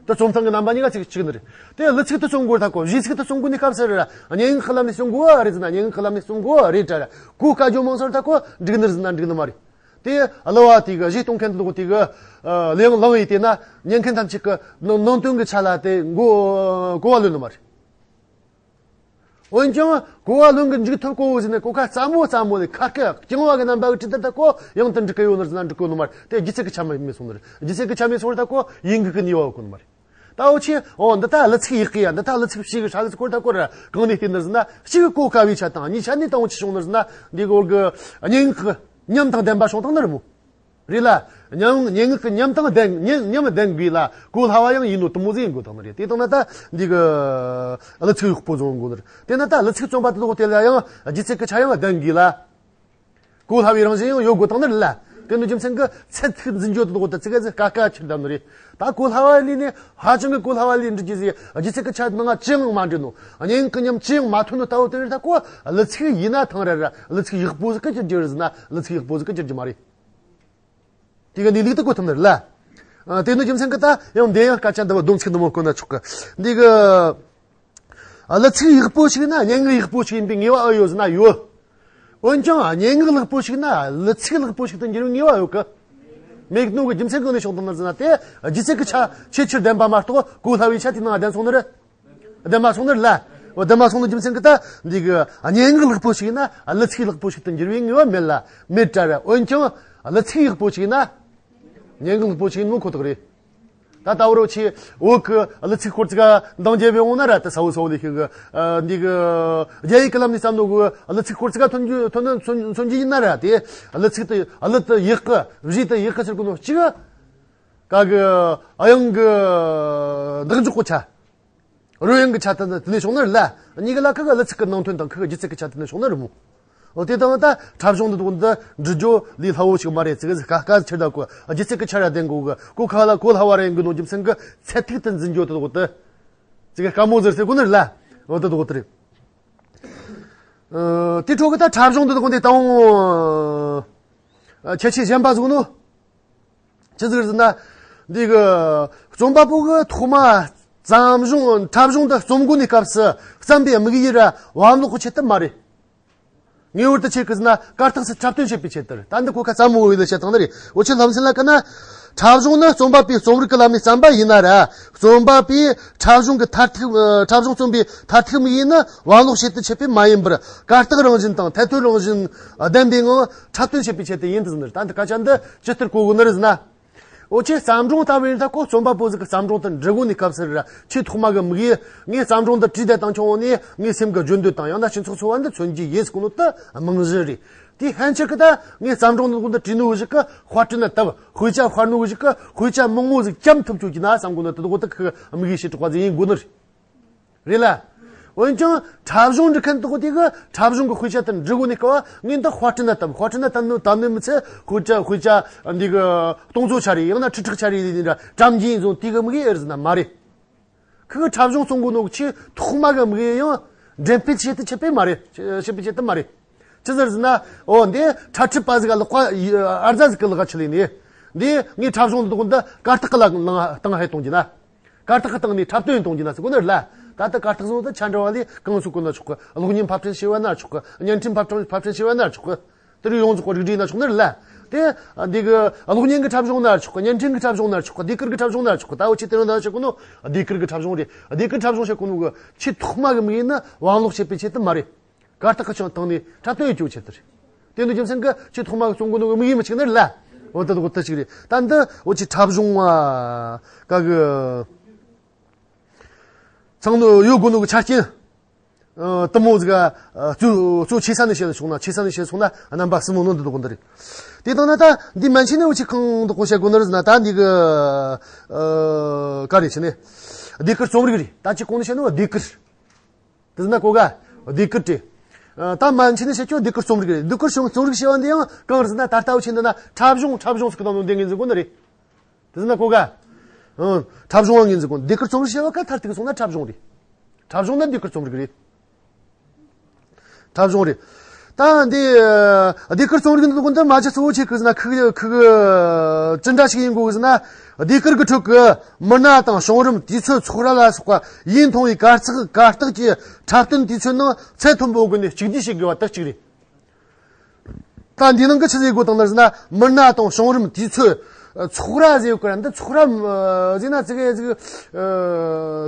དེ་རྩོམ་སྟངས་ཀྱི་རྣམ་པ་གཉིས་ཀ་ཚིག་གཅིག་ནི་རེད། དེ་གླུ་ཚིག་དེ་རྩོམ་དགོས་ད་གོ་གཞས་ཚིག་དེ་རྩོམ་དགོས་ནི་སྐབས་སུ་རེད། སྙན་ངག་གི་ལམ་ནས་རྩོམ་དགོས་རེད་ཟེར་ན་སྙན་ངག་གི་ལམ་ནས་རྩོམ་དགོས་རེད་དྲ་ར། གོ་དཀའ་རྒྱུ་མང་སོང་ད་གོ་འགྲིག་ནི་རེད་ཟེར་ན་འགྲིག་ནི་མ་རེད། དེ་གླུ་བ་དེ་གི་གཞས་གཏོང་མཁན་དེ་ལོག་དེ་གི་ལེའུ་ལང་ཡིས་དེ་ན་ཉན་མཁན་ཐམས་ཅད་ཀྱི་ནང་ནང་དོན་གྱི་ཆ་ལ་དེ་མགོ་གོ་བ་ལོན་ནི་མ་རེད། འོན་ཀྱང་གོ་བ་ལོན་གི་འཇུག་ཐུབ་གོ་ཟེར་ནས་གོ་ཁ་སླ་མོ་སླ་མོ་ལས་ཁ་སྐད་རྐྱང་བ་གི་རྣམ་པ་གི་ཁྲིད་དེ་ད་གོ་ཡང་དུ་འགྲིག་གི་ཡོད་ནི་རེད་ཟེར་ན་འགྲིག་གི་ཡོད་ནི་མ་རེད། དེ་སྒྱུ་རྩལ་གི་ཆ་མེད་མེད་སོང་ནི་རེད། སྒྱུ་རྩལ་གི་ཆ་མེད་སོང་རེད་ད་གོ་ཡིན་གི་གི་ནུས་པ་ཡོད་གོ་ནི་མ་རེད། ད་འོ་ཆེ་འོ་འདི་ད་གླུ་ཚིག་ཡག་གི་ཡ་འདི་ད་གླུ་ཚིག་ཕྱི་གི་ཧྲ་གི་སྐོར་ད་གོ་ར་གང་ནས་བལྟས་ནི་རེད་ཟེར་ན་གཅིག་གི་གོ་དཀའ་བའི་ཆ་དང་གཉིས་ཆ་ནས་དང་འོ་ཆི་བྱུང་ནི་རེད་ཟེར་ན་འདི་གི་འོར་གི་སྙན་ངག་གི་ཉམས་དང་ལྡན་པ་བྱུང་དང་ནི་རེད་མོ། རེད་ལ། ཉམས་སྙན་ངག་གི་ཉམས་དང་ལྡན་ཉམས་ཉམས་ལྡན་དགོས་ལ་གོ་སླ་བ་ཡང་ཡིན་ནོ་དུ་མོ་ཟིག་ཡིན་དགོས་དང་ནི་རེད། དེ་དང་ན་ད་འདི་གི་གླུ་ཚིག་ཡག་པོ་བཟོ་དགོས་ནི་རེད། དེ་ན་ད་གླུ་ཚིག་རྩོམ་པ་དེ་ལོག་དེ་ལ་ཡང་སྒྱུ་རྩལ་གི་ཆ་ཡང་ལྡན་དགོས་ལ། གོ་སླ་བའི་རང་བཞིན་ཡང་ཡོད་དགོས་དང་ནི་རེད་ལ། དེ་ནི་རྒྱུ་མཚན་གི་ཚད་ཐིག་འཛིན་རྒྱུ་དེ་ལོག་དེ་ཚིག་ག་ཟིག་དཀའ་དཀའ་ཁྱེར་བསྡད་ནི་རེད། ད་གོ་སླ་བ་ལས་ནི་ཧ་ཅང་གི་གོ་སླ་བ་ལས་འབྲི་རྒྱུ་ཟིག་སྒྱུ་རྩལ་གི་ཆ་ནང་ཅི་ཡང་མ་འབྲི་ནོ། སྙན་ངག་གི་ཉམས་ཅི་ཡང་མ་ཐོན་ནོ་ད་འོ་དེ་རེད། ད་གོ་གླུ་ཚིག་ཡིན་ན་ཐང་ར་ར་གླུ་ཚིག་ཡག་པོ་ཟིག་གི་གྱུར་རྒྱུ་རེད་ཟེར་ན་གླུ་ཚིག་ཡག་པོ་ཟིག་གི་གྱུར་རྒྱུ་མ་རེད། དེ་ག་ནི་ལུགས་དེ་གོ་ཐུབ་ནི་རེད་ལ། ཨ། དེ་ནི་རྒྱུ་མཚན་གི་ད་ཡང་འདི་ཡང་སྐད་ཆ་འདི་བ་སྡོམ་ཚིག་འདི་མོ་གོ་ན་ཆོག་གི། འདི་གི་ཨ། གླུ་ཚིག་ཡག་པོ་ཞིག་ན་སྙན་ངག་ཡག་པོ་ཞིག་ཡིན་པའི་ངེས་པ་ཨེ་ཡོད་ཟེར་ན་ཡོད། འོན་ཀྱང་སྙན་ངག་ལེགས་པོ་ཞིག་ན་གླུ་ཚིག་ལེགས་པོ་ཞིག་ཏུ་འགྱུར་བའི་ངེས་པ་ཡོད་གི། མེད་ནོ་གི་རྒྱུ་མཚན་གང་ནས་བྱུང་དང་ན་ཟེར་ན་དེ་སྒྱུ་རྩལ་གི་ཆ་ཆེས་ཆེར་ལྡན་པ་མ་གཏོགས་གོ་སླ་བའི་ཆ་དེ་ནང་ལྡན་སོང་ནི་རེད། ལྡན་མ་སོང་ནི་རེད་ལ། འོ་ལྡན་མ་སོང་ནི་རྒྱུ་མཚན་གི་ད་འདི་གི་སྙན་ངག་ལེགས་པོ་ཞིག་ཡིན་ན་གླུ་ཚིག་ལེགས་པོ་ཞིག་ཏུ་འགྱུར་བའི་ངེས་པ་མེད་ལ་མེད་དྲ་ར། འོན་ཀྱང་གླུ་ཚིག་ཡག་པོ་ཞིག་ཡིན་ན་སྙན་ངག་ལེགས་པོ་ཞིག་ཡིན་ནོ་ཁོ་ཐག་རེད། ད་ལྟ་བུ་རོ་ཆེ་བོད་གི་གླུ་ཚིག་སྐོར་ཚིག་འདང་རྒྱབ་པའི་འོང་ན་ར་ད་ས་བོ་ས་བོ་ལས་ཤིག་གི་འདི་གི་རྒྱ་ཡིག་གི་ལམ་ནས་བསམ་བློ་གི་གླུ་ཚིག་སྐོར་ཚིག་ཐོན་རྒྱུ་ཐོན་ན་མཚོན་མཚོན་རྒྱུ་ཡིན་ན་ར་དེ་གླུ་ཚིག་དེ་གླུ་དེ་ཡག་གི་གཞས་དེ་ཡག་གི་ཟེར་གོ་ནོ་གཅིག་ག་གི་ཨ་ཡང་གི་འདེགས་འཇོག་གི་ཆ། རོལ་དབྱངས་ཀྱི་ཆ་དེ་ནི་དེ་ནས་བྱུང་ནི་རེད་ལ། གཉིས་ཀ་ལ་ཁུ་གི་གླུ་ཚིག་གི་ནང་དོན་དང་ཁུ་གི་སྒྱུ་རྩལ་གྱི་ཆ་དེ་ནས་བྱུང་ནི་རེད་མོ། འོ་དེ་དང་ད་འཁྲབ་གཞུང་འདི་དག་འདི་འབྲི་རྒྱུ་ལས་སླ་བོ་ཞིག་མ་རེད་ཟེར་གི་ཟིག་ཀ་ཀ་ཆེར་ད་གོ་སྒྱུ་རྩལ་གྱི་ཆ་ར་ལྡན་དགོས་གི་གོ་ཁ་ལ་གོ་སླ་བ་རེད་གི་ནོ་རྒྱུ་མཚན་གི་ཚད་ཐིག་ཏུ་འཛིན་རྒྱུ་དེ་དག་དེ་ཟིག་གི་དཀའ་མོ་ཟེར་ཟེར་གོ་ནི་རེད་ལ། འོ་དེ་དག་དེ་རེད། ཨ། དེ་འཕྲོ་གི་ད་འཁྲབ་གཞུང་འདི་དག་འདི་དང་ཁྱད་ཆོས་གཞན་པ་ཟིག་ནོ། ཅི་ཟིག་རེད་ཟེར་ན། འདི་གི་རྩོམ་པ་པོ་གི་ཐོག་མ་བརྩམས་གཞུང་འཁྲབ་གཞུང་འདི་རྩོམ་དགོས་ནི་སྐབས་སུ་བརྩམས་པའི་དམིགས་ཡུལ་ར་བམ་ཀློག་གི་ཆེད་དུ་མ་རེད། ངེས་པར་དུ་ཆེད་ཀྱི་ཟེར་ན་གར་སྟེགས་སུ་འཁྲབ་སྟོན་བྱེད་པའི་ཆེད་དུ་རེད། ད་འདི་གོ་ཁ་ཙམ་མོ་བོ་ཡིན་ལ་བཤད་སྟངས་ནི་རེད། འོ་ཆེ་ལྷ་མཚན་ལ་ཀ་ན། འཁྲབ་གཞུང་ནི་རྩོམ་པ་པོས་རྩོམ་རིག་གི་ལམ་ནས་བརྩམས་པ་ཡིན་ན་ར། རྩོམ་པ་པོས་འཁྲབ་གཞུང་གི་མཐར་ཐུག་འཁྲབ་གཞུང་རྩོམ་པའི་མཐར་ཐུག་དམིགས་ཡུལ་ནི་བམ་ཀློག་ཆེད་དུ་ཆད་པ་མ་ཡིན་པར་གར་སྟེགས་རང་བཞིན་དང་ཐད་གཏོང་རང་བཞིན་ལྡན་པའི་ངང་འཁྲབ་སྟོན་བྱེད་པའི་ཆེད་དུ་ཡིན་དུ་ཟེར་ནི་རེད། ད་འདི་སྐད་ཆ་འདི་ཇི་ལྟར་གོ་དགོས་ནི་རེད་ཟེར་ན། འོ་ཆེ་བརྩམས་སྒྲུང་ལྟ་བུ་ཡིན་ད་ཁོ་རྩོམ་པ་པོ་ཟིག་གི་བརྩམས་སྒྲུང་དེ་འབྲི་དགོས་ནི་སྐབས་སུ་ར་ཆེས་ཐོག་མ་གི་དམིགས་ཡུལ་ངས་བརྩམས་སྒྲུང་འདི་བྲིས་ཏེ་བཏང་ཆོག་འོང་ནས་ངའི་སེམས་ཀྱི་བརྗོད་འདོད་དང་ཡང་ན་སྤྱི་ཚོགས་འཚོ་བ་འདི་མཚོན་རྒྱུ་ཡིན་ཟེར་གོ་ནོ་དེ་རྨང་གཞི་རེད། དེའི་ཕན་ཆད་ཀྱི་ད་ངས་བརྩམས་སྒྲུང་འདི་འདི་བྲིས་ནོ་ཞིག་གི་དཔར་སྐྲུན་ལ་བཏབ་དཔེ་ཆ་དཔར་ནོ་ཞིག་གི་དཔེ་ཆ་མང་བོ་ཟིག་བཅམ་ཐུབ་ཆོག་གི་ན་བསམ་གོ་ནོ་དེ་དག་དེ་ཁོའི་དམིགས་ཡུལ་བྱེ་བྲག་པ་ཟིག་ཡིན་དགོས་ནི་རེད། རེད་ལ། འོན་ཀྱང་འཁྲབ་གཞུང་འབྲི་མཁན་དག་དེ་གི་འཁྲབ་གཞུང་གི་དཔེ་ཆ་དེ་འབྲི་དགོས་ནི་སྐབས་ངས་འདི་དཔར་སྐྲུན་ལ་བཏབ་དཔར་སྐྲུན་ལ་བཏབ་ནོ་བཏབ་ནི་མི་ཚད་དཔེ་ཆ་དཔེ་ཆ་འདི་གི་གཏོང་ཚོ་ཆ་རེད་ཡང་ན་ཁྲི་ཕྲག་ཆ་རེད་ཡིན་འདྲ་བཀྲམ་རྒྱུ་ཡིན་བཟུང་དེ་གི་དམིགས་ཡུལ་ཨེ་རེད་ཟེར་ན་མ་རེད། ཁོ་གི་འཁྲབ་གཞུང་རྩོམ་དགོས་ནོ་གི་ཆེས་ཐོག་མ་གི་དམིགས་ཡུལ་ཡང་འགྲེམས་སྤེལ་བྱེད་དུ་ཆད་པས་མ་རེད། བྱེད་པའི་ཆེད་དུ་མ་རེད། ཅི་ཟེར་ཟེར་ན། འོ་འདི་འཁྲབ་ཁྲིད་པ་ཟིག་ག་ལག་པ་ཨར་ཛ་ཟིག་གི་ལག་ཁ་ཆུ་ལས་ནས། འདི་ངའི་འཁྲབ་གཞུང་འདི་དག་འདི་གར་སྟེགས་གི་ལ་ནང་བཏང་ཧེ་གཏོང་རྒྱུ་ན། གར་སྟེགས་གི་སྟེང་ནས་འཁྲབ་སྟོན་གཏོང་རྒྱུ་ན་ཟེར་གོ་ནི་རེད་ལ། ད་ལྟ་གར་སྟེགས་བཟོ་དུ་ཆ་འདྲ་བ་ལས་གང་སུ་གོ་ན་ཆོག་གི་གློག་བརྙན་ཕབ་སྐྲུན་བྱས་པ་ན་ཆོག་གི་བརྙན་འཕྲིན་ཕབ་སྐྲུན་ཕབ་སྐྲུན་བྱས་པ་ན་ཆོག་གི་དེ་རིགས་ཡོངས་རྫོགས་རིགས་བསྒྲིགས་ན་ཆོག་ནི་རེད་ལ། དེ་འདི་གི་གློག་བརྙན་གི་འཁྲབ་གཞུང་ན་ཆོག་གི་བརྙན་འཕྲིན་གི་འཁྲབ་གཞུང་ན་ཆོག་གི་ཟློས་གར་གི་འཁྲབ་གཞུང་ན་ཆོག་གི་ད་འུ་ཆོས་དེ་རིང་ད་བཤད་གོ་ནོ་ཟློས་གར་གི་འཁྲབ་གཞུང་རེད། ཟློས་གར་འཁྲབ་གཞུང་བཤད་གོ་ནོ་གི་ཆེས་ཐོག་མ་གི་དམིགས་ཡུལ་ནི་བང་ལོག་བྱེད་པའི་ཆེད་དུ་མ་རེད། གར་སྟེགས་ཀྱི་སྟེང་ནས་འཁྲབ་སྟོན་ཡེད་རྒྱུའི་ཆེད་དུ་རེད། དེ་འདི་རྒྱུ་མཚན་གྱིས་ཆེས་ཐོག་མ་གི་རྩོམ་གོ་ནོ་གི་དམིགས་ཡུལ་མི་གཅིག་ནི་རེད་ལ། འོ་དེ་དག་དེ་གཅིག་རེད། ད་འདི་འུ་ཆོས་འཁྲབ་གཞུང་ཨ་ག་གི་ཚང་ནོ་ཡོད་དགོས་ནོ་གི་ཆ་རྐྱེན་ཨ་དུ་མོ་ཟིག་ག་གཙོ་གཙོ་ཆེ་ས་ནས་བཤད་ཆོག་ན་ཆེ་ས་ནས་བཤད་སོང་ན་རྣམ་པ་གསུམ་མོ་ནོ་འདི་དག་འདི་རེད། དེ་དང་ན་ད་འདི་མན་ཆད་ནས་འུ་ཆོས་གང་དག་བཤད་དགོས་ནི་རེད་ཟེར་ན་ད་འདི་གི་ཨ་ག་རེ་བྱས་ནས་ཟློས་གར་རྩོམ་རིག་རེད། ད་ཅི་གོང་ནས་བཤད་ནོ་ཟློས་གར། དེ་ན་གོ་ག་ཟློས་གར་ཏེ། ཨ་ད་མན་ཆད་ནས་བཤད་ཆོག་ཟློས་གར་རྩོམ་རིག་རེད། ཟློས་གར་རྩོམ་རྩོམ་རིག་བྱས་པ་འདི་ཡང་གང་རེད་ཟེར་ན་ད་ལྟ་འུ་ཆོས་འདི་ན་འཁྲབ་གཞུང་འཁྲབ་གཞུང་ཟེར་གི་དང་ནོ་འདི་ངོས་འཛིན་གོ་ནི་རེད། དེ་ན་གོ་ག་ཨང་འཁྲབ་གཞུང་ངོས་འཛིན་གོ་ནི་ཟློས་གར་རྩོམ་རིག་བྱས་པ་ཀ་མཐར་ཐུག་སོང་ན་འཁྲབ་གཞུང་རེད། འཁྲབ་གཞུང་ན་ཟློས་གར་རྩོམ་རིག་རེད། འཁྲབ་གཞུང་རེད། ད་འདི་ཟློས་གར་རྩོམ་རིག་འདི་ལོག་འདི་མ་ཇི་གཙོ་བོ་ཆེ་གི་ཟེར་ན། ཁུ་ཁུ་ཅི་འདྲ་ཞིག་ཡིན་དགོས་གི་ཟེར་ན། ཟློས་གར་གི་ཁྲོད་གི་མི་སྣ་དང་བྱུང་རིམ། དུས་ཚོད། ཚོགས་ར་ལ་སོགས་པ་ཡིད་མཐོང་བའི་གར་སྟེགས། གར་སྟེགས་ཀྱི་འཁྲབ་སྟོན་དུས་ཚོད་ནང་ཚད་མཐོན་པོའི་སྒོ་ནས་གཅིག་བསྡུས་བྱེད་དགོས་པ་དེ་གཅིག་རེད། ད་འདིའི་ནང་གི་ཆི་ཟིག་དགོས་དང་ནི་ཟེར་ན། མི་སྣ་དང་བྱུང་རིམ། དུས་ཚོད། ཚོགས་ར་ཟེར་གི་ར། འདི་ཚོགས་ར་ཟེར་ན་ཚིག་ཟིག་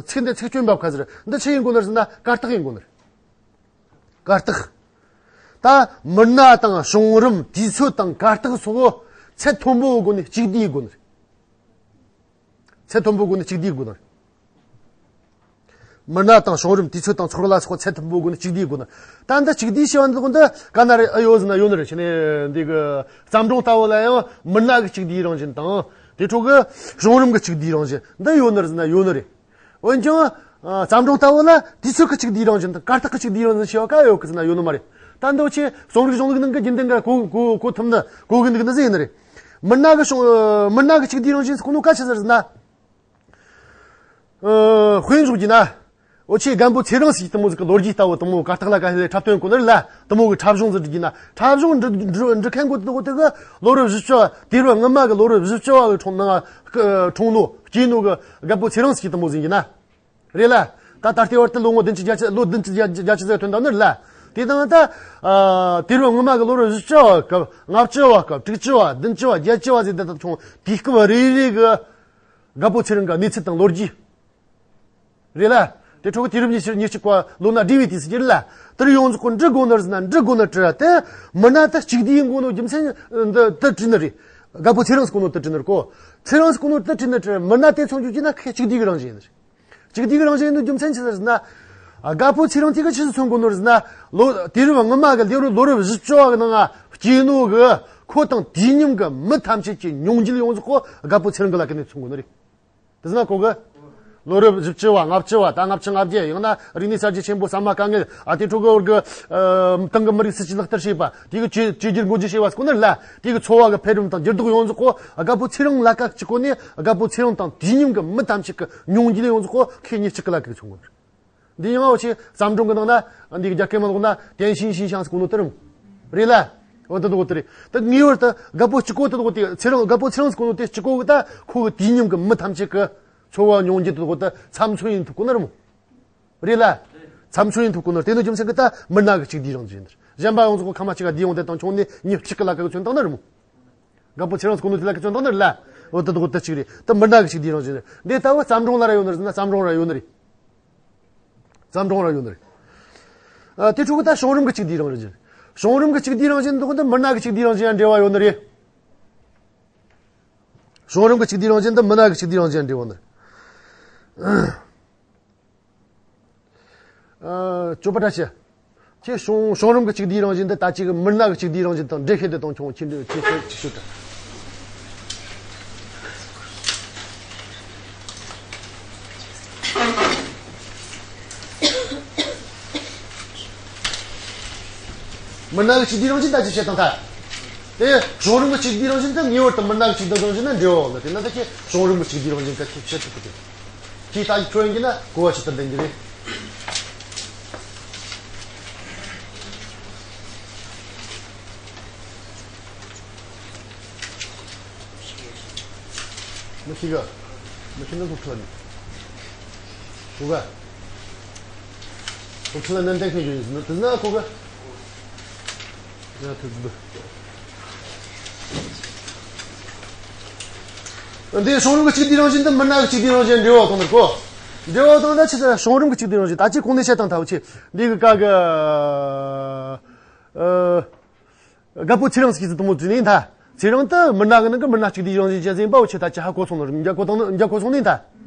ཚིག་འདི་ཚིག་སྐྱོན་འབབ་ཁ་ཟེར། འདི་ཆི་ཡིན་དགོས་ནི་ཟེར་ན། གར་སྟེགས་ཡིན་དགོས་ནི་རེད། གར་སྟེགས། ད་མི་སྣ་དང་བྱུང་རིམ། དུས་ཚོད་དང་གར་སྟེགས་སོགས་ཚད་མཐོན་པོའི་སྒོ་ནས་གཅིག་བསྡུས་དགོས་ནི་རེད། ཚད་མཐོན་པོའི་སྒོ་ནས་གཅིག་བསྡུས་དགོས་ནི་རེད། མི་སྣ་དང་བྱུང་རིམ། དུས་ཚོད་དང་ཚོགས་ར་ལ་སོགས་ཚད་མཐོན་པོའི་སྒོ་ནས་གཅིག་བསྡུས་དགོས་ནི། ད་འདི་གཅིག་བསྡུས་བྱས་པ་འདི་ལོག་འདི་ག་ན་རེ་ཨེ་ཡོད་ཟེར་ན་ཡོད་ནི་རེད། ཕྱི་ནས་འདི་གི་བརྩམས་སྒྲུང་ལྟ་བུ་ལ་ཡང་མི་སྣ་གི་གཅིག་བསྡུས་རང་བཞིན་དང་། དེ་འཕྲོ་གི་བྱུང་རིམ་གི་གཅིག་བསྡུས་རང་བཞིན་འདི་ཡོད་ནི་རེད་ཟེར་ན་ཡོད་ནི་རེད། འོན་ཀྱང་། ཨ། བརྩམས་སྒྲུང་ལྟ་བུ་ལ་དུས་ཚོད་ཀྱི་གཅིག་བསྡུས་རང་བཞིན་དང་གར་སྟེགས་ཀྱི་གཅིག་བསྡུས་རང་བཞིན་ཞེས་པ་ག་ཡོད་གི་ཟེར་ན་ཡོད་ནི་མ་རེད། ད་འདི་འུ་ཆོས་རྩོམ་རིག་གཞུང་ལུགས་ནང་གི་རྒྱུན་ལྡན་གྱི་གོ་གོ་གོ་ཐུབ་ནི་གོ་གི་འདུག་ནི་ཟིག་ཡིན་ནི་རེད། མི་སྣ་གི་བྱུང་། མི་སྣ་གི་གཅིག་བསྡུས་རང་བཞིན་ཟེར་གོ་ནོ་ག་ཆི་ཟིག་རེད་ཟེར་ན། ཨ། དཔེ་འཇོག་རྒྱུ་ན། འུ་ཆོས་རྒན་པོ་ཚེ་རིང་ཟེར་གི་དེ་མོ་ཟིག་གི་ལོ་རྒྱུས་ལྟ་བུ་དེ་མོ་གར་སྟེགས་ལ་ག་ལེ་འཁྲབ་སྟོན་གོ་ནི་རེད་ལ། དེ་མོ་གི་འཁྲབ་གཞུང་ཟིག་འབྲི་རྒྱུ་ན། འཁྲབ་གཞུང་འབྲི་འབྲི་འབྲི་མཁན་གོ་དེ་གོ་དེ་གི་ལོ་རབས་བཞི་བཅུ་བ། དུས་རབས་སྔོན་མ་གི་ལོ་རབས་བཞི་བཅུ་བ་གི་འཁྲུངས་ནང་འཁྲུངས་ནོ་སྐྱེས་ནོ་གི་རྒད་པོ་ཚེ་རིང་ཟེར་གི་དེ་མོ་ཟིག་ཡིན་གི་ན། རེད་ལ། ད་ད་ལྟའི་བར་དུ་ལོ་ངོ་བདུན་ཅུ་བརྒྱད་ཅུ། ལོ་བདུན་ཅུ་བརྒྱད་ཅུ་ཟིག་ཐོན་བཏང་ནི་རེད་ལ། དེ་དང་ད། ཨ། དུས་རབས་སྔོན་མ་གི་ལོ་རབས་བཞི་བཅུ་བ་སྐབས། ལྔ་བཅུ་བ་སྐབས། དྲུག་ཅུ་བ། བདུན་ཅུ་བ། བརྒྱད་ཅུ་བ་ཟེར་དེ་དག་བྱུང་དུས་སྐབས་རེ་རེ་གི་རྒད་པོ་ཚེ་རིང་གི་གནས་ཚུལ་དང་ལོ་རྒྱུས། རེད་ལ། དེ་འཕྲོ་གི་དུས་རབས་ཉི་ཤུ་ཉི་ཤུ་གཅིག་པ་ལོ་ན་འབྲི་བའི་དུས་སུ་གྱུར་ལ། དེར་ཡོངས་རྫོགས་ཀྱི་འབྲི་དགོས་ནི་རེད་ཟེར་ན་འབྲི་དགོས་ནི་བྲིས་ར། དེ་མི་སྣ་དེ་གཅིག་བསྡུས་ཡིན་དགོས་ནོ་རྒྱུ་མཚན་འདི་དེ་བྲིས་ནི་རེད། རྒད་པོ་ཚེ་རིང་ཟེར་གོ་ནོ་དེ་བྲིས་ནི་རེད་གོ། ཚེ་རིང་ཟེར་གོ་ནོ་དེ་བྲིས་ནི་བྲིས། མི་སྣ་དེ་མཚོན་རྒྱུ་ན་ཁོ་གཅིག་བསྡུས་ཀྱི་རང་བཞིན་ཡིན་ནི་རེད། གཅིག་བསྡུས་ཀྱི་རང་བཞིན་ཡིན་ནོ་རྒྱུ་མཚན་ཆི་ཟིག་ཟེར་ན། རྒད་པོ་ཚེ་རིང་དེ་གི་ཆི་ཟིག་མཚོན་གོ་ནོ་རེད་ཟེར་ན། ལོ་དུས་རབས་སྔོན་མ་གི་ལོ་རབས་ལོ་རབས་བཞི་བཅུ་བ་གི་ནང་ང་སྐྱེས་ནོ་གི་ཁོ་དང་དུས་མཉམ་གི་མི་ཐམས་ཅད་ཀྱི་མྱོང་འགྱུར་ཡོངས་རྫོགས་ཁོ་རྒད་པོ་ཚེ་རིང་གི་ལག་གི་ནས་མཚོན་གོ་ནི་རེད། དེ་ཟེར་ན་གོ་གི། ལོ་རབས་བཞི་བཅུ་བ། ལྔ་བཅུ་བ། ད་ལྔ་བཅུ་ང་བརྒྱད། ཡང་ན་རིག་གནས་གསར་བརྗེ་ཆེན་པོ། ཟ་མ་དཀའ་ངལ། ཨ། དེ་འཕྲོ་གི་བར་གི། ཨ། ཏང་གི་མི་རིགས་སྲིད་ཇུས་ལག་བསྟར་བྱས་པ། དེ་གི་བཅོས་བཅོས་བསྒྱུར་སྒོ་འབྱེད་བྱས་པ་ཟེར་གོ་ནི་རེད་ལ། དེ་གི་འཚོ་བ་གི་འཕེལ་རིམ་དང་འགྱུར་ལྡོག་ཡོངས་རྫོགས་ཁོ་རྒད་པོ་ཚེ་རིང་ལག་ག་གཅིག་གོ་ནས། རྒད་པོ་ཚེ་རིང་དང་དུས་མཉམ་གི་མི་ཐམས་ཅད་གི་མྱོང་འགྱུར་ཡོངས་རྫོགས་ཁོ་ཁོ་མྱི་གཅིག་གི་ལག་གི་མཚོན་གོ་ནི་རེད། འདི་ཡང་འུ་ཆོས་བརྩམས་སྒྲུང་གི་ནང་ན་འདི་གི་རྒྱ་སྐད་མ་ལོག་ན་བསྟན་བྱིན་形象ཟེར་གོ་ནོ་དེ་རེད་མོ། རེད་ལ། འོ་དེ་དག་དེ་རེད། ད་ངེས་པར་དུ་རྒད་པོ་གཅིག་གོ་དེ་དག་དེ། ཚེ་རིང་། རྒད་པོ་ཚེ་རིང་ཟེར་གོ་ནོ་དེ་གཅིག་གོ་གི་ད་ཁོ་གི་དུས་མཉམ་གི་མི་ཐམས་ཅད་གི་འཚོ་བ་མྱོང་འགྱུར་དེ་དག་དེ་ཚབ་མཚོན་ཡིན་ཐུབ་གོ་ནི་རེད་མོ། རེད་ལ། ཚབ་མཚོན་ཡིན་ཐུབ་གོ་ནི་རེད། དེ་ནི་རྒྱུ་མཚན་གི་ད་མི་སྣ་གི་གཅིག་བསྡུས་རང་བཞིན་རེད། གཞན་པ་ཡོངས་རྫོགས་ཁ་མ་གཅིག་ག་བསྡུས་ཡོང་དེ་དང་ཁྱོན་ནས་མྱི་གཅིག་གི་ལག་གི་མཚོན་བཏང་ནི་རེད་མོ། རྒད་པོ་ཚེ་རིང་ཟེར་གོ་ནོ་དེ་ལ་གི་མཚོན་བཏང་ནི་རེད་ལ། འོ་དེ་དག་དེ་གཅིག་རེད། དེ་མི་སྣ་གི་གཅིག་བསྡུས་རང་བཞིན་རེད། འདི་ལྟ་བུ་བརྩམས་སྒྲུང་ལ་ར་ཡོད་ནི་རེད་ཟེར་ན་བརྩམས་སྒྲུང་ར་ཡོད་ནི་རེད། བརྩམས་སྒྲུང་ར་ཡོད་ནི་རེད། ཨ། དེ་འཕྲོ་གི་ད་བྱུང་རིམ་གི་གཅིག་བསྡུས་རང་བཞིན། བྱུང་རིམ་གི་གཅིག་བསྡུས་རང་བཞིན་འདི་འདི་མི་སྣ་གི་གཅིག་བསྡུས་རང་བཞིན་ཡང་འབྲེལ་བ་ཡོད་ནི་རེད། བྱུང་རིམ་གི་གཅིག་བསྡུས་རང་བཞིན་འདི་མི་སྣ་གི་གཅིག་བསྡུས་རང་བཞིན་ཡང་འབྲེལ་བ་ནི་རེད། ཨ། ཅོ་པ་བཀྲ་ཤིས། ཁྱེད་བྱུང་བྱུང་རིམ་གྱི་གཅིག་བསྡུས་རང་བཞིན་འདི་ད་ཅིག་མི་སྣ་གི་གཅིག་བསྡུས་རང་བཞིན་དང་འགྲེལ་བཤད་དེ་དང་ཁྱོད་ཁྱེད་འདྲ་ཁྱེད་ཁྱེད་ཅིག་ཤོད་དྲ། མི་སྣ་གི་གཅིག་བསྡུས་རང་བཞིན་ད་ཅིག་བཤད་དང་ཐལ། དེ་བྱུང་རིམ་གྱི་གཅིག་བསྡུས་རང་བཞིན་དེ་ངེས་པར་དུ་མི་སྣ་གི་གཅིག་བསྡུས་རང་བཞིན་ན་འབྲེལ་བ་ཡོད་ལ། དེ་ན་ད་ཁྱེད་བྱུང་རིམ་གྱི་གཅིག་བསྡུས་རང་བཞིན་ག་ཁྱེད་བཤད་ཐུབ་ཀྱི་དེ། ཁྱེད་ད་ཁྱོད་ཡིན་གྱི་ན་གོ་བ་ཞིག་ཏུ་ལྡན་གྱི་རེད། མི་ཤེས་ག་མི་ཤེས་ན་སློབ་ཁྲིད་ལ་ནི། གོ་ག་སློབ་ཁྲིད་ལ་ནན་ཏན་ཤེས་རྒྱུ་ཡིན་ཟེར་ན་དེ་ན་གོ་ག་ཡ་ཐུབ་འདུག་འདི་བྱུང་རིམ་གྱི་གཅིག་བསྡུས་རང་བཞིན་དང་མི་སྣ་གི་གཅིག་བསྡུས་རང་བཞིན་འབྲེལ་བ་དང་ནི་གོ། འབྲེལ་བ་དང་ན་ཆི་ཟེར། བྱུང་རིམ་གྱི་གཅིག་བསྡུས་རང་བཞིན་ད་ཅི་གོང་ནས་བཤད་དང་ཐལ་བ་ཆེ། འདི་གི་ཀ་གི། ཨ། རྒད་པོ་ཚེ་རིང་ཟེར་གི་དེ་མོ་བྲིས་ནི་ཡིན་ད། ཚེ་རིང་དེ་མི་སྣ་གི་ནང་གི་མི་སྣ་གཅིག་བསྡུས་རང་བཞིན་ཅན་ཟིག་ཡིན་པ་འུ་ཆོས་ད་ཅི་ཧ་གོ་སོང་ནི་རེད། འཇགས་གོ་དང་ནི་འཇགས་གོ་སོང་ནི་ཡིན་ད།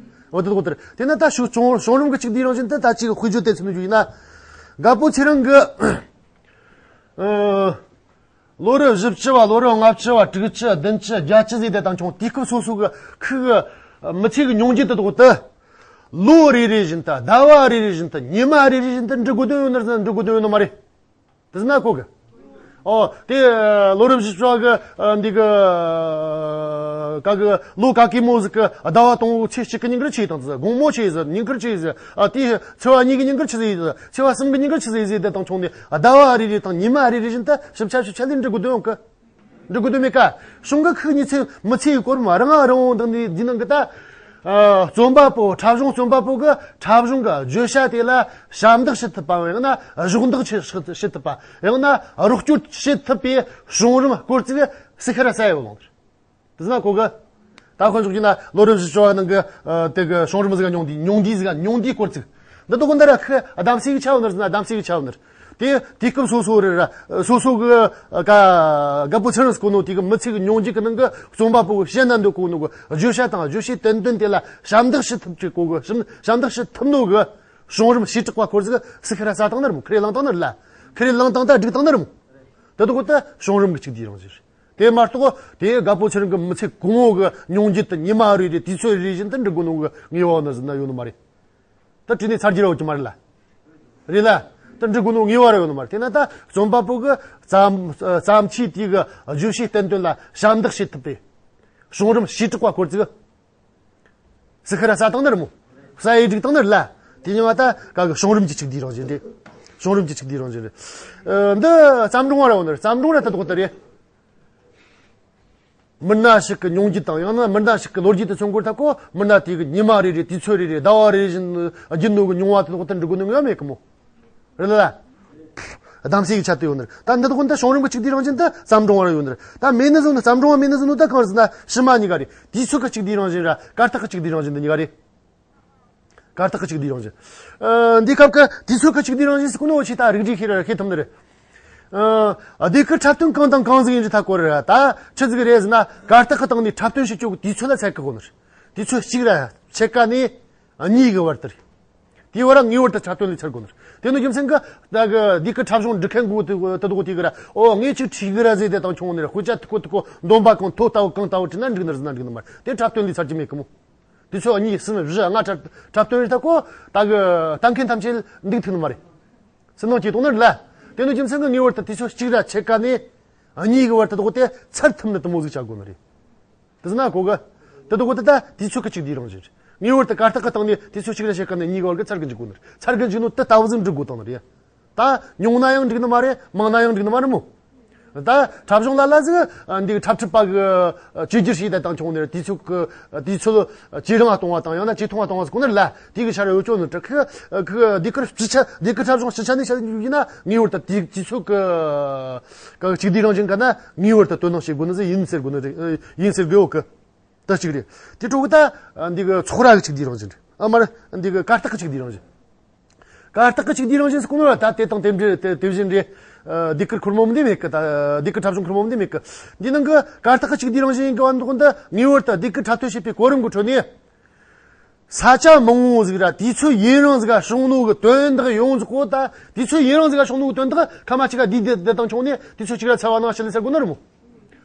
འོ་དེ་དག་དེ་རེད། དེ་ན་ད་ཞུ་བྱུང་བྱུང་རིམ་གྱི་གཅིག་བསྡུས་རང་བཞིན་དེ་ད་ཅིག་དཔེ་བརྗོད་དེ་ཚུལ་ནས་ཞུ་ཡིན་ན། རྒད་པོ་ཚེ་རིང་གི། ཨ། ལོ་རབས་བཞི་བཅུ་བ། ལོ་རབས་ལྔ་བཅུ་བ། དྲུག་ཅུ། བདུན་ཅུ། བརྒྱད་ཅུ་ཟིག་དེ་དང་ཁྱོད་དུས་སྐབས་སོ་སོ་གི་ཁུ་གི་མི་ཚེ་གི་མྱོང་འགྱུར་དེ་དག་དེ། ལོ་རེ་རེ་བཞིན་དུ། ཟླ་བ་རེ་རེ་བཞིན་དུ། ཉི་མ་རེ་རེ་བཞིན་དུ་འབྲི་དགོས་དོན་ཡོད་ནི་རེད་ཟེར་ན་འབྲི་དགོས་དོན་ཡོད་ནི་མ་རེད། དེ་ཟེར་ན་གོ་གི། ཨོ། དེ་ལོ་རབས་བཞི་བཅུ་བ་གི་འདི་གི། ག་གི་ལོ་ག་གེ་མོ་ཟིག་གི་ཟླ་བ་དང་པོ་ཚེས་གཅིག་གི་ཉིན་དཀར་ཆི་དང་ཟེར། དགོང་མོ་ཆི་ཟེར། ཉིན་དཀར་ཆི་ཟེར། ཨ་དེའི་ཚེས་པ་གཉིས་གི་ཉིན་དཀར་ཆི་ཟེར། ཚེས་པ་གསུམ་གི་ཉིན་དཀར་ཆི་ཟེར་ཟེར་དེ་དང་མཚུངས་ནས། ཟླ་བ་རེ་རེ་དང་ཉི་མ་རེ་རེ་བཞིན་དུ་ཞིབ་ཆ་ཞིབ་ཆ་ལས་འབྲི་དགོས་དོན་ཡོད་གི། འབྲི་དགོས་དོན་མེད་ཀ། གཞུང་གི་ཁོ་གཉིས་ཚེ་མི་ཚེ་ཡི་སྐོར་མ་རང་རང་བོ་འདང་ནས་འདི་ནང་གི་ད། ཨ་རྩོམ་པ་པོ། འཁྲབ་གཞུང་རྩོམ་པ་པོ་གི་འཁྲབ་གཞུང་གི་བརྗོད་བྱ་དེ་ལ་ཞབས་འདེགས་བྱེད་ཐུབ་པ། ཡང་ན་གཞོགས་འདེགས་བྱེད་བྱེད་ཐུབ་པ། ཡང་ན་རོགས་སྐྱོར་བྱེད་ཐུབ་པའི་བྱུང་རིམ་སྐོར་ཅིག་སི་ཁ་ར་ས་ཡོད་ལོང་། དེ་ཟེར་ན་གོ་གི། ད་ཁོ་ཚོ་གིས་ན་ལོ་རབས་བཞི་བཅུ་བ་ནང་གི་ཨ་དེ་གི་བྱུང་རིམ་ཟིག་ག་མྱོང་འདི་མྱོང་འདི་ཟིག་ག་མྱོང་འདི་སྐོར་ཅིག། འདི་དག་འདི་ར་ཁི་གདམ་གསེས་གི་ཆ་བོ་ནར་ཟེར་ན་གདམ་གསེས་གི་ཆ་བོ་ནར། དེ་དུས་སྐབས་སོ་སོ་རེ་ར་སོ་སོ་གི་ཨ་ག་རྒད་པོ་ཚེ་རིང་ཟེར་གོ་ནོ་དེ་གི་མི་ཚེ་གི་མྱོང་འཇུག་གི་ནང་གི་རྩོམ་པ་པོ་གི་བཤད་ན་འདོད་གོ་ནོ་གི་བརྗོད་བྱ་དང་བརྗོད་བྱའི་བསྟན་དོན་དེ་ལ་ཞབས་འདེགས་ཞུ་ཐུབ་ཅིག་གོ་གི། ཞབས་ཞབས་འདེགས་ཞུ་ཐུབ་ནོ་གི་བྱུང་རིམ་བྱེ་བྲག་པ་སྐོར་ཟིག་སི་ཁ་ར་ས་བཏང་ནི་རེད་མོ། ཁི་རེ་བླངས་བཏང་ནི་རེད་ལ། ཁི་རེ་བླངས་བཏང་ད་སྒྲིག་བཏང་ནི་རེད་མོ། དེ་དག་གི་ད་བྱུང་རིམ་གི་གཅིག་དེའི་རང་བཞིན་རེད། དེ་མ་གཏོགས་དེ་རྒད་པོ་ཚེ་རིང་གི་མི་ཚེ་གང་བོ་གི་མྱོང་འགྱུར་དུ་ཉི་མ་རེ་རེ་དུས་ཚོད་རེ་བཞིན་དུ་འབྲི་དགོས་ནོ་གི་ངེས་པ་ནི་ཟིན་ན་ཡོད་ནི་མ་རེད། ད་བྲིས་ནས་ཚར་རྒྱུ་ར་ཡོད་ཀྱི་མ་རེད་ལ། རེད་ལ། ད་འབྲི་དགོས་ནོ་ངེས་པ་ར་ཡོད་ནི་མ་རེད། དེ་ན་ད་རྩོམ་པ་པོ་གི་བརྩམས་བརྩམས་ཆོས་དེ་གི་བརྗོད་བྱའི་བསྟན་དོན་ལ་ཞབས་འདེགས་བྱེད་ཐུབ་པའི་བྱུང་རིམ་བྱེ་བྲག་པ་སྐོར་ཅིག་སི་ཁ་ར་ས་བཏང་ནི་རེད་མོ། ས་ཡི་སྒྲིག་བཏང་ནི་རེད་ལ། དེ་ཉིན་བ་ད་ག་གི་བྱུང་རིམ་གྱི་གཅིག་དེའི་རང་བཞིན་རེད། བྱུང་རིམ་གྱི་གཅིག་དེའི་རང་བཞིན་རེད། ཨ་འདི་བརྩམས་སྒྲུང་བ་ར་འོ་ནི་རེད། བརྩམས་སྒྲུང་ར་ད་དོག་ལྟ་རེད། མི་སྣ་ཞིག་གི་མྱོང་འགྱུར་དང་ཡང་ན་མི་སྣ་ཞིག་གི་ལོ་རྒྱུས་དེ་མཚོན་དགོས་ད་གོ། མི་སྣ་དེ་གི་ཉི་མ་རེ་རེ་དུས་ཚོད་རེ་རེ་ཟླ་བ་རེ་རེ་བཞིན་བརྒྱུད་ནོ་གི་མྱོང་བ་དེ་དག་ད་འབྲི་དགོས་ནི་ངེས་མེད་གི་མོ། རེད་ལ། གདམ་གསེས་ཀྱི་ཆ་དེ་ཡོད་ནི་རེད། ད་འདི་དག་ད་བྱུང་རིམ་གྱི་གཅིག་དེའི་རང་བཞིན་དེ་བརྩམས་སྒྲུང་བ་ར་ཡོད་ནི་རེད། ད་མེད་ནི་བཟོ་ནི་བརྩམས་སྒྲུང་བ་མེད་ནི་བཟོ་ནི་ད་གང་རེད་ཟེར་ན་ཕྱི་མ་གཉིས་ཀ་རེད། དུས་ཚོད་ཀྱི་གཅིག་དེའི་རང་བཞིན་ར་སྐར་ཐག་གི་གཅིག་དེའི་རང་བཞིན་འདི་གཉིས་ཀ་རེད། སྐར་ཐག་གི་གཅིག་དེའི་རང་བཞིན། ཨ་འདི་སྐབས་ཀྱི་དུས་ཚོད་ཀྱི་གཅིག་དེའི་རང་བཞིན་ཟེར་གོ་ནོ་ཆེ་ད་རིགས་འགྲེ་ཤེས་ར་ཤེས་ཐུབ་ནི་རེད། ཨ་སྡེ་ཁུལ་འཁྲབ་སྟོན་གང་དང་གང་ཟིག་ཡིན་རྒྱུ་ད་གོ་ར་ད་ཆི་ཟིག་རེད་ཟེར་ན་སྐར་ཐག་གི་སྟེང་ནས་འཁྲབ་སྟོན་བྱེད་རྒྱུ་གི་དུས་ཚོད་ལ་ཚད་གི་གོ་ནི་རེད། དུས་ཚོད་གཅིག་ར་ཕྱེད་ཀ་ནས་གཉིས་གི་བར་དུ་རེད། དེའི་བར་ངེས་པར་དུ་འཁྲབ་སྟོན་ལས་ཚར་དགོས་ནི་རེད། དེ་ནི་རྒྱུ་མཚན་གི་ད་གི་སྡེ་ཁུལ་འཁྲབ་གཞུང་འབྲི་མཁན་གོ་དེ་དེ་དགོ་དེ་གི་ར་ཨོ་ངས་ཅིག་ཁྲིད་གི་ར་ཟེར་དེ་དང་ཆུང་ནི་ར་དཔེ་ཆ་དེ་གོ་དེ་གོ་འདོན་པ་གང་ཐོ་ལྟ་བུ་གང་ལྟ་བུ་བྲིས་ན་འགྲིག་ནི་རེད་ཟེར་ན་འགྲིག་ནི་མ་རེད། དེ་འཁྲབ་སྟོན་ལས་ཚར་གྱི་མེད་གི་མོ། དུས་ཚོད་གཉིས་གསུམ་བཞི་ལྔ་འཁྲབ་འཁྲབ་སྟོན་རེད་ད་གོ། ད་གི་ལྟ་མཁན་ཐམས་ཅད་འདུག་ཐུབ་ནི་མ་རེད། སུན་སྣང་སྐྱེ་གཏོང་ནི་རེད་ལ། དེ་ནི་རྒྱུ་མཚན་གི་ངེས་པར་དུ་དུས་ཚོད་གཅིག་ར་ཕྱེད་ཀ་ནས་གཉིས་གི་བར་དུ་དོགས་ཏེ་ཚར་ཐུབ་ནི་དེ་མོ་ཟིག་བྱ་དགོས་ནི་རེད། དེ་ཟེར་ན་གོ་གི། དེ་དོགས་ཏེ་ད་དུས་ཚོད་གི་གཅིག་དེའི་རང་བཞིན་རེད། ངེས་པར་དུ་སྐར་ཐག་གི་སྟེང་ནས་དུས་ཚོད་གཅིག་ར་ཕྱེད་ཀ་ནས་གཉིས་གི་བར་གི་ཚར་གི་འཇུག་དགོས་ནི་རེད། ཚར་གི་འཇུག་ནོ་དེ་ལྟ་བུ་ཟིག་འབྲི་དགོས་དང་ནི་རེད། ད་ཉུང་ན་ཡང་འགྲིག་ནི་མ་རེད། མང་ན་ཡང་འགྲིག་ནི་མ་རེད་མོ། ད་འཁྲབ་གཞུང་ལ་ལ་ཟིག་འདི་འཁྲབ་ཁྲིད་པ་གི་བཅོས་བསྒྱུར་བྱས་ད་དང་ཆུང་ནས་དུས་ཚོད་ཀྱི་དུས་ཚོད་ཇེ་རིང་ལ་གཏོང་བ་དང་ཡང་ན་ཇེ་ཐུང་ལ་གཏོང་བ་ཟེར་གོ་ནི་ལ་དེ་གི་ཆ་ར་ཡོད་ཅོ་ནི་དྲི་ཁི་ཁི་སྡེ་ཁུལ་སྤྱི་ཆ་སྡེ་ཁུལ་འཁྲབ་གཞུང་སྤྱི་ཆ་ནས་བཤད་ཡིན་ན་ངེས་པར་དུ་དུས་དུས་ཚོད་ཀྱི་གཅིག་དེའི་རང་བཞིན་ག་ན་ངེས་པར་དུ་དོ་སྣང་བྱེད་དགོས་ནི་ཟིག་ཡིན་ཟེར་དགོས་ནི་ཡིན་ཟེར་དགོས་ཡོད་གི། ད་གཅིག་རེད། དེ་འཕྲོ་གི་ད་འདི་གི་ཚོགས་ར་གི་གཅིག་དེའི་རང་བཞིན་རེད། ཨ་མ་རེད། འདི་གི་སྐར་ཐག་གི་གཅིག་དེའི་རང་བཞིན། སྐར་ཐག་གི་གཅིག་དེའི་རང་བཞིན་ཟེར་གོ་ནོ་ལ་ད་དེ་དང་དེ་འདྲ་དེ་དེ་བཞིན་རེད། ཨ་སྡེ་ཁུལ་ཁོར་མོ་འདི་མེད་གི། ད་སྡེ་ཁུལ་འཁྲབ་གཞུང་ཁོར་མོ་འདི་མེད་གི། འདི་ནང་གི་སྐར་ཐག་གི་གཅིག་དེའི་རང་བཞིན་ཡིན་གི་བ་འདུག་འདི་ངེས་པར་དུ་སྡེ་ཁུལ་འཁྲབ་སྟོན་བྱེད་པའི་གོ་རིམ་གི་ཁྲོད་ནས། ས་ཆ་མང་བོ་ཟིག་ར་དུས་ཚོད་ཡུན་རིང་ཟིག་ག་བྱུང་ནོ་གི་དོན་དག་ཡོངས་རྫོགས་གོ། ད་དུས་ཚོད་ཡུན་རིང་ཟིག་ག་བྱུང་ནོ་གི་དོན་དག་ཁ་མ་ཅིག་ག་དུས་དེ་དེ་དང་ཆུང་ནས་དུས་ཚོད་གཅིག་ར་ཚར་བ་ནང་བཤད་ལས་ཟེར་དགོས་ནི་རེད་མོ།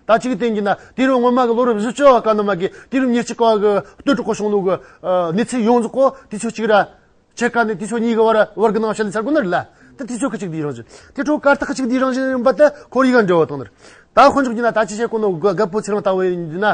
ད་གཅིག་བསྟན་གྱི་ན་དུས་རབས་སྔོན་མ་གི་ལོ་རབས་བཞི་བཅུ་བ་ག་ནི་མ་གི་དུས་རབས་ཉེར་གཅིག་པ་གི་སྟོད་ཕྲུག་གི་བྱུང་ནོ་གི་ཨ་གནས་ཚུལ་ཡོངས་རྫོགས་གོ་དུས་ཚོད་གཅིག་ར་ཕྱེད་ཀ་ནས་དུས་ཚོད་གཉིས་གི་བར་བར་གི་ནང་བཤད་ལས་ཚར་དགོས་ནི་རེད་ལ། ད་དུས་ཚོད་ཀྱི་གཅིག་དེའི་རང་བཞིན་དེ་འཕྲོ་སྐར་ཐག་གི་གཅིག་དེའི་རང་བཞིན་ཡིན་པ་དེ་ཁོར་ཡུག་ག་འབྲེལ་བ་བཏང་ནི་རེད། ད་དཔེ་འཇོག་རྒྱུ་ན་ད་ཅི་བཤད་གོ་ནོ་རྒད་པོ་ཚེ་རིང་ལྟ་བུ་ཡིན་རྒྱུ་ན།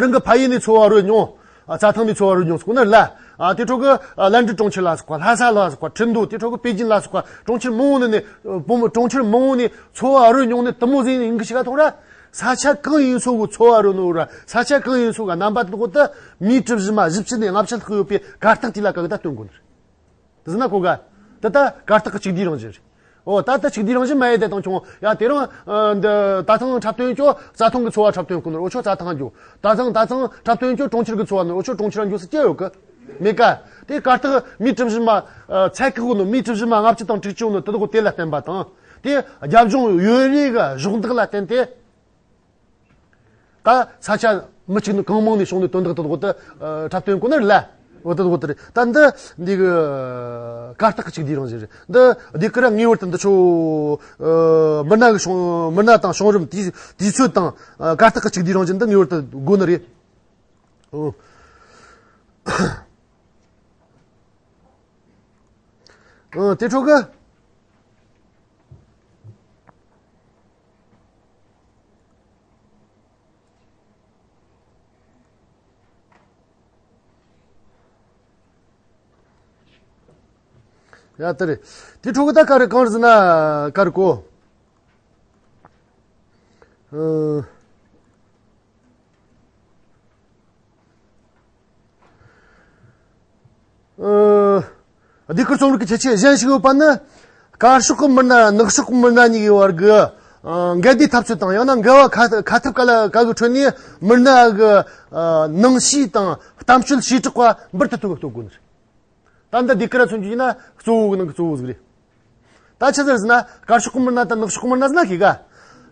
རང་གི་ཕ་ཡུལ་ནས་འཚོ་བ་རོལ་མྱོང་། ཨ་རྩྭ་ཐང་ནས་འཚོ་བ་རོལ་མྱོང་ཟེར་གོ་ནི་རེད་ལ། ཨ་དེ་འཕྲོ་གི་ཨ་ལན་ཀྲི་གྲོང་ཁྱེར་ལ་སོགས་པ། ལྷ་ས་ལ་སོགས་པ། ཁྲིན་ཏུའུ། དེ་འཕྲོ་གི་པེ་ཅིན་ལ་སོགས་པ། གྲོང་ཁྱེར་མང་བོ་ནས་ནས་བུ་མོ་གྲོང་ཁྱེར་མང་བོ་ནས་འཚོ་བ་རོལ་མྱོང་ནས་དེ་མོ་ཟིག་ཡིན་གི་ཞིག་ག་ཐོག་ར། ས་ཆ་གང་ཡིན་སོ་གི་འཚོ་བ་རོལ་ནོ་ར། ས་ཆ་གང་ཡིན་སོ་གི་རྣམ་པ་དེ་གོ་ད་མིའི་གྲུ་བཞི་མ་བཞི་བཅུ་ནས་ལྔ་བཅུ་ལྷག་ཡོད་པའི་གར་སྟེགས་དེ་ལ་ག་གི་ད་སྟོན་གོ་ནི་རེད། དེ་ཟེར་ན་གོ་ག། ད་ལྟ་གར་སྟེགས་ཀྱི་གཅིག་དེའི་རང་བཞིན་རེད། འོ་ད་ལྟ་གཅིག་དེའི་རང་བཞིན་མ་ཡེ་དེ་དང་ཆུང་ཡ་དེ་རང་ཨ་འདི་ད་ཐེངས་འཁྲབ་སྟོན་ཅོ་རྩྭ་ཐང་གི་འཚོ་བ་འཁྲབ་སྟོན་གོ་ནོ་འོ་ཆོ་རྩྭ་ཐང་འགྱོ། ད་ཐེངས་ད་ཐེངས་འཁྲབ་སྟོན་ཅོ་གྲོང་ཁྱེར་གི་འཚོ་བ་ནོ་འོ་ཆོ་གྲོང་ཁྱེར་འགྱོ་ཟེར་གྱི་ཡོད་གི། མེད་ཀ། དེ་གར་སྟེགས་མིའི་གྲུ་བཞི་མ་ཨ་ཚད་གི་གོ་ནོ་མིའི་གྲུ་བཞི་མ་ལྔ་བཅུ་དང་དྲུག་ཅུ་ནོ་དེ་དག་གོ་དེ་ལ་བརྟེན་པ་དང་། དེ་རྒྱབ་ལྗོངས་ཡོད་རེ་གི་གཞོགས་འདེགས་ལ་བརྟེན་ཏེ། ད་ས་ཆ་མི་གཅིག་ནི་གང་མང་ནས་བྱུང་ནས་དོན་དག་དེ་འོག་ཏུ་འཁྲབ་སྟོན་གོ་ནི་རེད་ལ། འོ་དེ་འོག་ཏུ་རེད། ད་འདི་འདི་གི་གར་སྟེགས་ཀྱི་གཅིག་དེའི་རང་བཞིན་རེད། འདི་འདི་གི་ར་ངེས་པར་དུ་འདི་ཆོ་མི་སྣ་གི་བྱུང་མི་སྣ་དང་བྱུང་རིམ་དུས་དུས་ཚོད་དང་གར་སྟེགས་ཀྱི་གཅིག་དེའི་རང་བཞིན་འདི་ངེས་པར་དུ་དགོས་ནི་རེད། འོ། ཨ་དེ་འཕྲོ་གི། ཡ་དེ་རེད། དེ་འཕྲོ་གི་ད་ག་རེ་གང་རེད་ཟེར་ན་ག་རེ་གོ། ཨ། ཨ། སྡེ་དགུ་རྩོམ་རིག་གི་ཁྱད་ཆོས་གཞན་ཞིག་ཡོད་པ་ནི། དཀར་ཕྱོགས་ཀྱི་མི་སྣ་ནག་ཕྱོགས་ཀྱི་མི་སྣ་གཉིས་ཀྱི་བར་གྱི། ཨ། འགལ་ཟླའི་འཐབ་རྩོད་དང་ཡང་ན་འགལ་བ་ཁ་ཁ་འཐབ་ག་ལ་ག་གི་ཁྲོད་ནས་མི་སྣ་གི། ཨ། ནང་བྱས་དང་གཏམ་བཤད་བྱེ་བྲག་པ་འབུར་དུ་ཐོན་གི་སྟོན་དགོས་ནི་རེད། ད་འདི་སྡེ་དགུ་ར་མཚོན་རྒྱུ་ཡིན་ན་གཙོ་བོ་གི་ནང་གི་གཙོ་བོ་ཟིག་རེད། ད་ཆི་ཟེར་ཟེར་ན་དཀར་ཕྱོགས་ཀྱི་མི་སྣ་དང་ནག་ཕྱོགས་ཀྱི་མི་སྣ་ཟེར་ན་ཤེས་ག་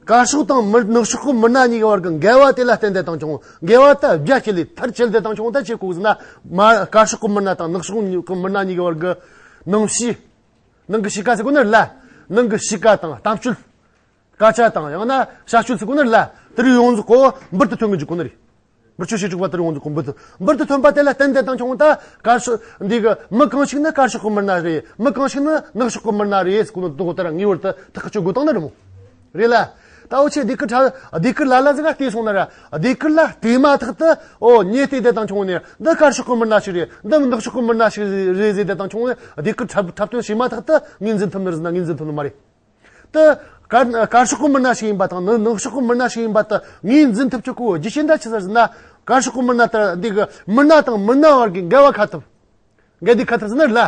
དཀར་ཕྱོགས་དང་མི་ནག་ཕྱོགས་ཀྱི་མི་སྣ་གཉིས་ཀྱི་བར་གྱི་འགལ་བ་དེ་ལ་བརྟེན་ཏེ་དང་བྱུང་། འགལ་བ་དེ་རྒྱ་ཆེ་ལས་མཐར་ཆེ་ལས་དང་བྱུང་། ད་ཆི་གོ་ཟེར་ན་མ་དཀར་ཕྱོགས་ཀྱི་མི་སྣ་དང་ནག་ཕྱོགས་ཀྱི་མི་སྣ་གཉིས་ཀྱི་བར་གྱི་ནང་བྱས། ནང་གི་བྱེད་ཀ་ཟེར་གོ་ནི་ལ། ནང་གི་བྱེད་ཀ་དང་གཏམ་སྤྱོད། སྐད་ཆ་དང་ཡང་ན་བྱ་སྤྱོད་ཟེར་གོ་ནི་ལ། དེ་རིགས་ཡོངས་རྫོགས་གོ་འབུར་དུ་ཐོན་གི་འཇུག་གོ་ནི་རེད། འབུར་ཆུ་ཞིག་དྲུག་པ་དེར་ཡོངས་རྫོགས་ཀྱི་འབུར་དུ་འབུར་དུ་ཐོན་པ་དེ་ལ་བརྟེན་ཏེ་དང་བྱུང་། ད་དཀར་ཕྱོགས་འདི་གི་མི་གང་ཞིག་ནི་དཀར་ཕྱོགས་ཀྱི་མི་སྣ་རེད། མི་གང་ཞིག་ནི་ནག་ཕྱོགས་ཀྱི་མི་སྣ་རེད་ཟེར་གོ་ནོ་དེ་གོ་ད་ར་ངེས་པར་དུ་ཐག་གཅོད་དགོས་དང་ནི་རེད་མོ། རེད་ལ། ད་འུ་ཆོས་སྡེ་དགུ་འཁྲབ་སྡེ་དགུ་ལ་ལ་ཟིག་ག་བལྟས་སོང་ན་ར། སྡེ་དགུ་ལ་བལྟས་མ་ཐག་ཏུ་འོ་ཉེ་བལྟས་དེ་དང་བྱུང་ནས་འདི་དཀར་ཕྱོགས་ཀྱི་མི་སྣ་ཞིག་རེད། འདི་ནག་ཕྱོགས་ཀྱི་མི་སྣ་ཞིག་རེད་ཟེར་དེ་དང་བྱུང་ནས་སྡེ་དགུ་འཁྲབ་འཁྲབ་སྟོན་བྱས་མ་ཐག་ཏུ་ངོས་འཛིན་ཐུབ་ནི་རེད་ཟེར་ན་ངོས་འཛིན་ཐུབ་ནི་མ་རེད། དེ་དཀར་དཀར་ཕྱོགས་ཀྱི་མི་སྣ་ཞིག་ཡིན་པ་དང་ནི་ནག་ཕྱོགས་ཀྱི་མི་སྣ་ཞིག་ཡིན་པ་དེ་ངོས་འཛིན་ཐུབ་ཆོག་གོ། རྒྱུ་རྐྱེན་ད་ཆི་ཟེར་ཟེར་ན། དཀར་ཕྱོགས་ཀྱི་མི་སྣ་དེ་འདི་གི་མི་སྣ་དང་མི་སྣ་བར་གྱི་འགལ་བ་ཁ་ཐུབ། འགལ་ཟླའི་ཁ་ཐུབ་ཟེར་ནི་ལ།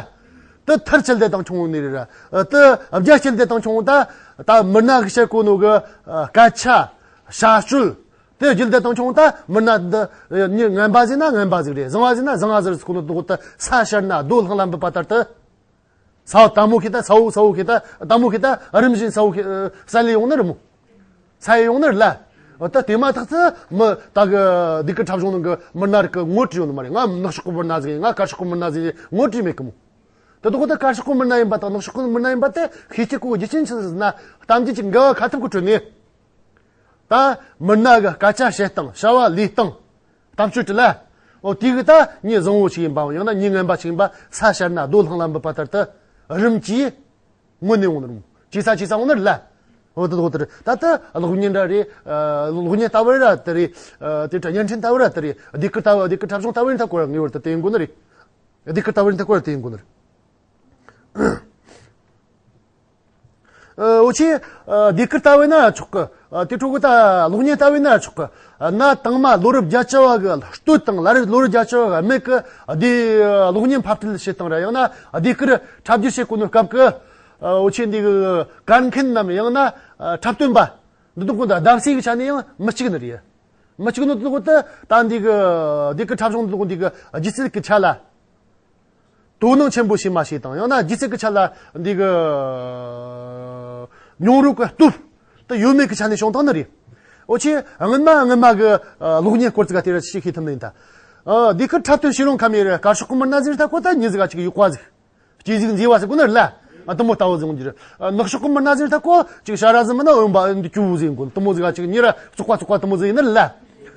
དེ་མཐར་ཆེ་ལྡན་དང་ཆུང་ངུ་ནི་རེད་ར། དེ་རྒྱ་ཆེ་ལྡན་དང་ཆུང་ངུ་ད། ད་མི་སྣ་གི་བཤད་གོ་ནོ་གི་སྐད་ཆ། བྱ་སྤྱོད། དེ་རྒྱུ་ལྡན་དང་ཆུང་ངུ་ད་མི་སྣ་འདི་མྱི་ངན་པ་ཟིག་ན་ངན་པ་ཟིག་རེད། བཟང་བ་ཟིག་ན་བཟང་བ་ཟིག་རེད་ཟེར་གོ་ནོ་དེ་གོ་ད་ས་ཕྱར་ན་རྡོ་ལྷང་ལ་འབུད་པ་ལྟར་དུ། ས་བོ་དལ་མོ་ཁེ་ད་ས་བོ་ས་བོ་ཁེ་ད་དལ་མོ་ཁེ་ད་རིམ་བཞིན་ས་བོ་ཁེ་ས་ལེ་ཡོང་ནི་རེད་མོ། ས་ཡི་ཡོང་ནི་རེད་ལ། ད་དེ་མ་ཐག་ཚེ་མི་ད་གི་སྡེ་དགུ་འཁྲབ་གཞུང་ནང་གི་མི་སྣ་རིགས་གི་ངོ་སྤྲོད་ཡོང་ནི་མ་རེད། ང་ནག་ཕྱོགས་གི་མི་སྣ་ཟིག་ཡིན། ང་དཀར་ཕྱོགས་གི་མི་སྣ་ཟིག་ཡིན། ངོ་སྤྲོད་མེད་གི་མོ། ད་དུ་གོ་ད་དཀར་ཕྱོགས་གི་མི་སྣ་ཡིན་པ་དང་ནག་ཕྱོགས་གི་མི་སྣ་ཡིན་པ་དེ་ཤེས་ཀྱི་གོ་རྒྱུ་རྐྱེན་ཆི་ཟིག་ཟེར་ན་གཏམ་རྒྱུད་ཀྱི་འགལ་བ་ཁ་ཐུབ་གི་ཁྲོད་ནས། ད་མི་སྣ་གི་སྐད་ཆ་བཤད་སྟངས། བྱ་བ་ལས་སྟངས། གཏམ་སྤྱོད་དེ་ལ། འོ་དེ་གི་ད་མྱི་བཟང་བོ་ཞིག་ཡིན་པའམ་ཡང་ན་མྱི་ངན་པ་ཞིག་ཡིན་པ་ས་ཕྱར་ན་རྡོ་ལྷང་ལ་འབུད་པ་ལྟར་དུ་རིམ་གྱིས་མངོན་ནས་འོང་ནི་རེད་མོ། ཇེ་ས་ཇེ་ས་འོང་ནི་རེད་ལ། འོ་དེ་དོ་དེ་རེད། ད་ལྟ་གློག་བརྙན་འདྲ་རེད། ཨ། གློག་བརྙན་ལྟ་བུ་ར་དེ་རེད། ཨ། དེ་འདྲ་བརྙན་འཕྲིན་ལྟ་བུ་ར་དེ་རེད། སྡེ་དགུ་ལྟ་བུ་སྡེ་དགུ་འཁྲབ་གཞུང་ལྟ་བུ་ཡིན་ད་གོ་ར་ངེས་པར་དུ་དེ་ཡིན་དགོས་ནི་རེད། སྡེ་དགུ་ལྟ་བུ་ཡིན་ད་གོ་ར་དེ་ཡིན་དགོས་ནི་རེད། ཨ། འུ་ཆོས། ཨ། སྡེ་དགུ་ལྟ་བུ་ན་ཆོག་གི། ཨ། དེ་འཕྲོ་གི་ད་གློག་བརྙན་ལྟ་བུ་ན་ཆོག་གི། ཨ། གནའ་དང་མ་ལོ་རབས་བརྒྱད་ཅུ་བ་གི་སྟོད་དང་ལ་རེབ་ལོ་རབས་བརྒྱད་ཅུ་བ་གི་སྨད་གི་སྡེ་གློག་བརྙན་ཕབ་སྤྲད་བྱེད་སྟངས་ར་ཡང་ན་སྡེ་དགུར་འཁྲབ་རྒྱུ་བྱེད་གོ་ནོ་སྐབས་གི། ཨ། འུ་ཆོས་འདི་གི་གར་མཁན་ནམ་ཡང་ན་འཁྲབ་སྟོན་པ་འདི་དག་གི་ད་བདམས་གསེས་ཀྱི་ཆ་ནས་ཡང་མི་གཅིག་ནི་རེད། མི་གཅིག་ནི་འདི་དག་གི་ད་ད་འདི་གི་སྡེ་དགུ་འཁྲབ་གཞུང་འདི་དག་གི་འདི་གི་སྒྱུ་རྩལ་གྱི་ཆ་ལ། དོ་སྣང་ཆེན་པོ་བྱས་མ་བྱས་དང་ཡང་ན་སྒྱུ་རྩལ་གྱི་ཆ་ལ་འདི་གི་མྱོང་རོལ་གྱི་སྟོབས་དེ་ཡོད་མེད་ཀྱི་ཆ་ནས་བྱུང་བཏང་ནི་རེད། འོ་ཆེ་སྔོན་མ་སྔོན་མ་གི་གློག་བརྙན་སྐོར་ཙི་ག་དེ་ར་ཅི་ཤེས་ཐུབ་ནི་ཡིན་ད། ཨ། འདི་ཁར་འཁྲབ་སྟོན་བྱེད་རུང་ཁ་མེད་རེད། དཀར་ཕྱོགས་ཀྱི་མི་སྣ་ཟེར་ད་ཁོ་ད་མྱི་ཟིག་ག་ཅིག་ཡུག་པ་ཟིག་སྐྱེས་ཟིག་མཛེས་པ་ཟེར་གོ་ནི་རེད་ལ། ཨ། དེ་མོ་ལྟ་བུ་ཟིག་འོང་རྒྱུ་རེད། ཨ། ནག་ཕྱོགས་ཀྱི་མི་སྣ་ཟེར་ད་ཁོ་ཅིག་ཞ་ར་ཟིག་མིན་ན་འོན་པ་འདི་སྐྱུ་བོ་ཟིག་ཡིན་གོ་ནི། དེ་མོ་ཟིག་ག་ཅིག་མྱི་ར་བཙོག་པ་བཙོག་པ་དེ་མོ་ཟིག་ཡིན་ནི་རེད་ལ།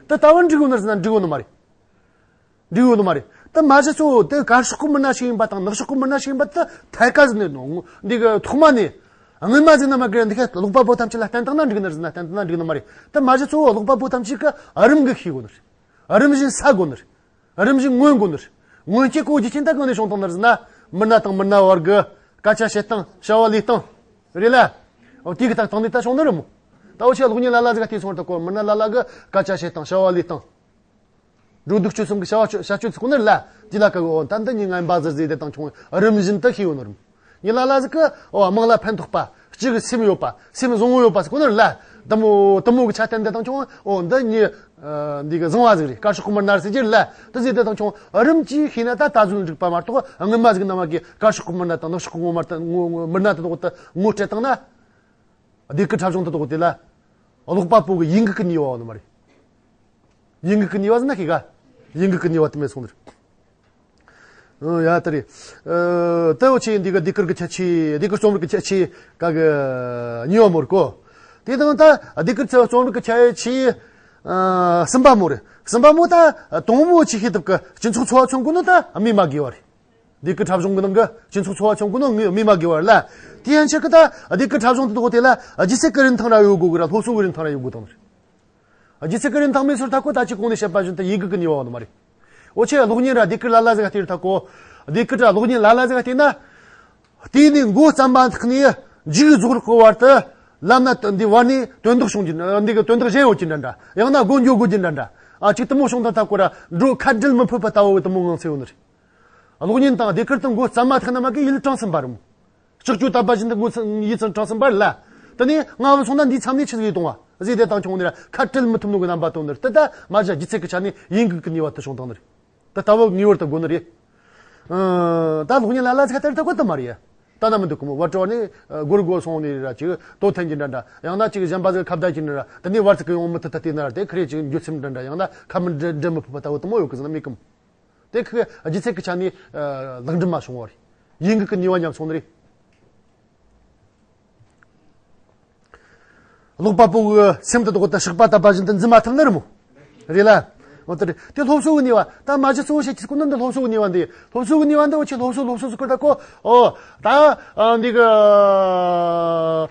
ད་ལྟ་བུ་འགྲིག་ཡོད་ནི་རེད་ཟེར་ན་འགྲིག་ཡོད་ནི་མ་རེད། འགྲིག་ཡོད་ནི་མ་རེད། ད་མ་གཞི་གཙོ་བོ་དེ་དཀར་ཕྱོགས་ཀྱི་མི་སྣ་ཞིག་ཡིན་པ་དང་ནག་ཕྱོགས་ཀྱི་མི་སྣ་ཞིག་ཡིན་པ་དེ་ཐད་ཀ་ཟིག་ནས་ནོ། འདི་གི་ཐོག་མ་ནས་སྔོན་མ་ཟིག་ན་མ་གི་འདི་ག་ཀློག་པ་པོ་ཐམས་ཅད་ལ་བསྟན་བཏང་ན་འགྲིག་ནི་རེད་ཟེར་ན་བསྟན་བཏང་ན་འགྲིག་ནི་མ་རེད། ད་མ་གཞི་གཙོ་བོ་ཀློག་པ་པོ་ཐམས་ཅད་ཀྱིས་རིམ་གྱིས་ཤེས་དགོས་ནི་རེད། རིམ་བཞིན་ཟ་དགོས་ནི་རེད། རིམ་བཞིན་མངོན་དགོས་ནི་རེད། མངོན་སྐྱེ་གོ་རྒྱུ་རྐྱེན་ད་གང་ནས་བྱུང་བཏང་ནི་རེད་ཟེར་ན། མི་སྣ་དང་མི་སྣ་བར་གྱི་སྐད་ཆ་བཤད་སྟངས། བྱ་བ་ལས་སྟངས་རེད་ལ། འོ་དེ་གི་ཐད་སྟེང་ནས་ད་བྱུང་ནི་རེད་མོ། ད་འུ་ཆོས་གློག་བརྙན་ལ་ལ་ཟིག་ག་བལྟས་སོང་བ་ད་ཁོ་མི་སྣ་ལ་ལ་གི་སྐད་ཆ་བཤད་སྟངས། བྱ་བ་ལས་སྟངས། འགྲོ་འདུག་སྤྱོད་གསུམ་གྱི་བྱ་བ་བྱ་སྤྱོད་ཚུགས་ནི་ལ། དེ་ལ་ཀ་གི་འོ་ད་འདི་ཉིད་ངན་པ་ཟིག་ཟིག་དེ་དང་ཆུང་རིམ་བཞིན་དུ་ཤེས་ཡོད་ནི་རེད། ཉི་ལ་ལ་ཟིག་གི་འོ་དམངས་ལ་ཕན་ཐོགས་པ། གཅིག་གི་སེམས་ཡོད་པ། སེམས་བཟང་བོ་ཡོད་པ་ཟིག་གོ་ནི་རེད་ལ། དེ་མོ་དེ་མོ་གི་ཆ་བསྟན་དེ་དང་ཆུང་འོ་འདི་ཉི་འདི་གི་བཟང་བ་ཟིག་རེད། དཀར་ཕྱོགས་ཀྱི་མི་སྣ་ཟེར་རྒྱུ་རེད་ལ། དེ་ཟིག་དེ་དང་ཆུང་རིམ་གྱིས་ཤེས་ན་ད་ད་གཟོད་འགྲིག་པ་མ་གཏོགས། སྔོན་མ་ཟིག་ན་མ་གི་དཀར་ཕྱོགས་ཀྱི་མི་སྣ་དང་ནག་ཕྱོགས་ཀྱི་ངོ་མ་དང་ངོ་མི་སྣ་དེ་དག་དེ་ངོ་སྤྲད་བཏང་ན། སྡེ་དགུ་འཁྲབ་གཞུང་དེ་དག་དེ་ལ། ཀློག་པ་པོ་གི་ཡིད་འགུག་གི་ནུས་པ་ཡོད་ནི་མ་རེད། ཡིད་འགུག་གི་ནུས་པ་ཟེར་ན་ཤེས་ག་ཡིད་འགུག་གི་ནུས་པ་དེ་མེད་སོང་ནི་རེད། ཨ། ཡ་དེ་རེད། ཨ། དེ་འུ་ཆོས་འདི་གི་སྡེ་དགུ་གི་ཁྱད་ཆོས། སྡེ་དགུ་རྩོམ་རིག་གི་ཁྱད་ཆོས་ག་གི་གཉིས་པ་མོ་རེད་གོ། དེ་དང་ད་སྡེ་དགུ་རྩོམ་རིག་གི་ཁྱད་ཆོས། ཨ། གསུམ་པ་མོ་རེད། གསུམ་པ་མོ་ད་དང་མོ་ཆེ་ཤེས་ཐུབ་གི་སྤྱི་ཚོགས་འཚོ་བ་མཚོན་གོ་ནོ་ད་སྨྲས་མ་དགོས་པ་རེད། སྡེ་དགུ་འཁྲབ་གཞུང་གི་ནང་གི་སྤྱི་ཚོགས་འཚོ་བ་མཚོན་གོ་ནོ་སྨྲས་མ་དགོས་པ་རེད་ལ། དེ་ཡན་ཆད་གི་ད་སྡེ་དགུ་འཁྲབ་གཞུང་དེ་དག་དེ་ལ་སྒྱུ་རྩལ་གི་རིན་ཐང་ར་ཡོད་དགོས་གི་ར། སློབ་གསོ་གི་རིན་ཐང་ར་ཡོད་དགོས་དང་ནི་རེད། སྒྱུ་རྩལ་གི་རིན་ཐང་མེད་ཟེར་ད་ཁོ་ད་ཅི་གོང་ནས་བཤད་པ་བཞིན་དུ་ཡིད་འགུག་གི་ནུས་པ་ཡོད་ནི་མ་རེད། འོ་ཆེ་གློག་བརྙན་ར་སྡེ་དགུ་ལ་ལ་ཟིག་ག་བལྟས་ར་ད་ཁོ། སྡེ་དགུ་ར་གློག་བརྙན་ལ་ལ་ཟིག་ག་བལྟས་ན། བལྟས་ནས་མགོ་བརྩམས་པ་ཐག་ནས་མཇུག་རྫོགས་རག་གི་བར་དུ་ལམ་ན་འདི་བར་ནས་དོན་དག་བྱུང་རྒྱུ་འདི་གི་དོན་དག་གཞན་ཡོད་ཀྱི་འདྲ་འདྲ། ཡང་ན་སྒོ་འགྱོ་དགོས་ཀྱི་འདྲ་འདྲ། ཨ་ཅིག་དུ་མོ་བྱུང་དང་ཐ་ཀོ་ར་འགྲོ་ཁ་བྲལ་མི་ཕོད་པ་ལྟ་བུ་དུ་མོ་ངང་ཚེ་ཡོད་ནི་རེད། གློག་བརྙན་དང་ཟློས་གར་དུ་མགོ་བརྩམས་མ་ཐག་ན་མ་གི་ཡིད་དྲང་སེམས་པ་རུ་མོ། ལྕགས་ཀྱུ་བཏབ་པ་བཞིན་དུ་མགོ་ཚ་ཡིད་ཚང་དྲང་སེམས་པ་ལ། དེ་ནས་ང་བུ་སོང་ན་འདིའི་མཚམས་ནས་ཆི་ཟིག་ཡོད་དང་བ་ཟིག་དེ་དང་ཆུང་ནི་ར་ཁ་བྲལ་མི་ཐུབ་ནོ་གི་རྣམ་པ་སྟོན་ནི་རེད། དེ་ད་མ་གཞི་སྒྱུ་རྩལ་གི་ཆ་ནས་ཡིད་འགུག་གི་ནུས་པ་དུ་བྱུང་དང་ནི་རེད། ད་ལྟ་བུ་ངེས་པར་དུ་དགོས་ནི་རེད། ཨ་ད་གློག་བརྙན་ལ་ལ་ཚ་དེར་ད་དགོས་དུ་མ་རེད། ད་ན་མི་འདུག་གི་མོ་བར་དྲོ་ནི་སྒོར་སྒོར་སོང་ནི་ར་ཅིག་དོ་ཐན་གྱི་འདྲ་འདྲ། ཡང་ན་ཅིག་གཞན་པ་ཟིག་ཁ་བརྡ་གྱི་འདྲ་འདྲ། དེ་ནས་བར་ཚིག་གི་ཡོང་མི་ཐུབ་ཐ་དེ་ན་ར་དེ་ཁ་རེ་ཅིག་འགྱོད་སེམས་འདྲ་འདྲ། ཡང་ན་ཁ་མི་འདྲ་འདྲ་མི་ཕོད་པ་ལྟ་བུ་དུ་མོ་ཡོད་གི་ཟེར་ན་མེད་གི་མོ། དེ་ཁི་སྒྱུ་རྩལ་གི་ཆ་ནས་ལེགས་འགྲུབ་མ་བྱུང་བ་རེད། ཡིད་འགུག་གི་ནུས་པ་ཉམས་སོང་ནི་རེད། ཀློག་པ་པོ་གི་སེམས་དེ་དག་ད་ཕྱག་པ་བཏབ་པ་བཞིན་དུ་འཛིན་མ་ཐུབ་ནི་རེད་མོ། རེད་ལ། འོ་དེ་རེད། དེ་སློབ་གསོ་གི་ནུས་པ་ད་མ་གཞི་གཙོ་བོ་བཤད་ཀྱི་སྐོར་ནི་འདི་སློབ་གསོ་གི་ནུས་པ་འདི། སློབ་གསོ་གི་ནུས་པ་འདི་འོ་ཆེ་སློབ་གསོ་སློབ་གསོ་ཟེར་སྐོར་ད་ཀོ། ཨོ། ད་ཨ་འདི་གི་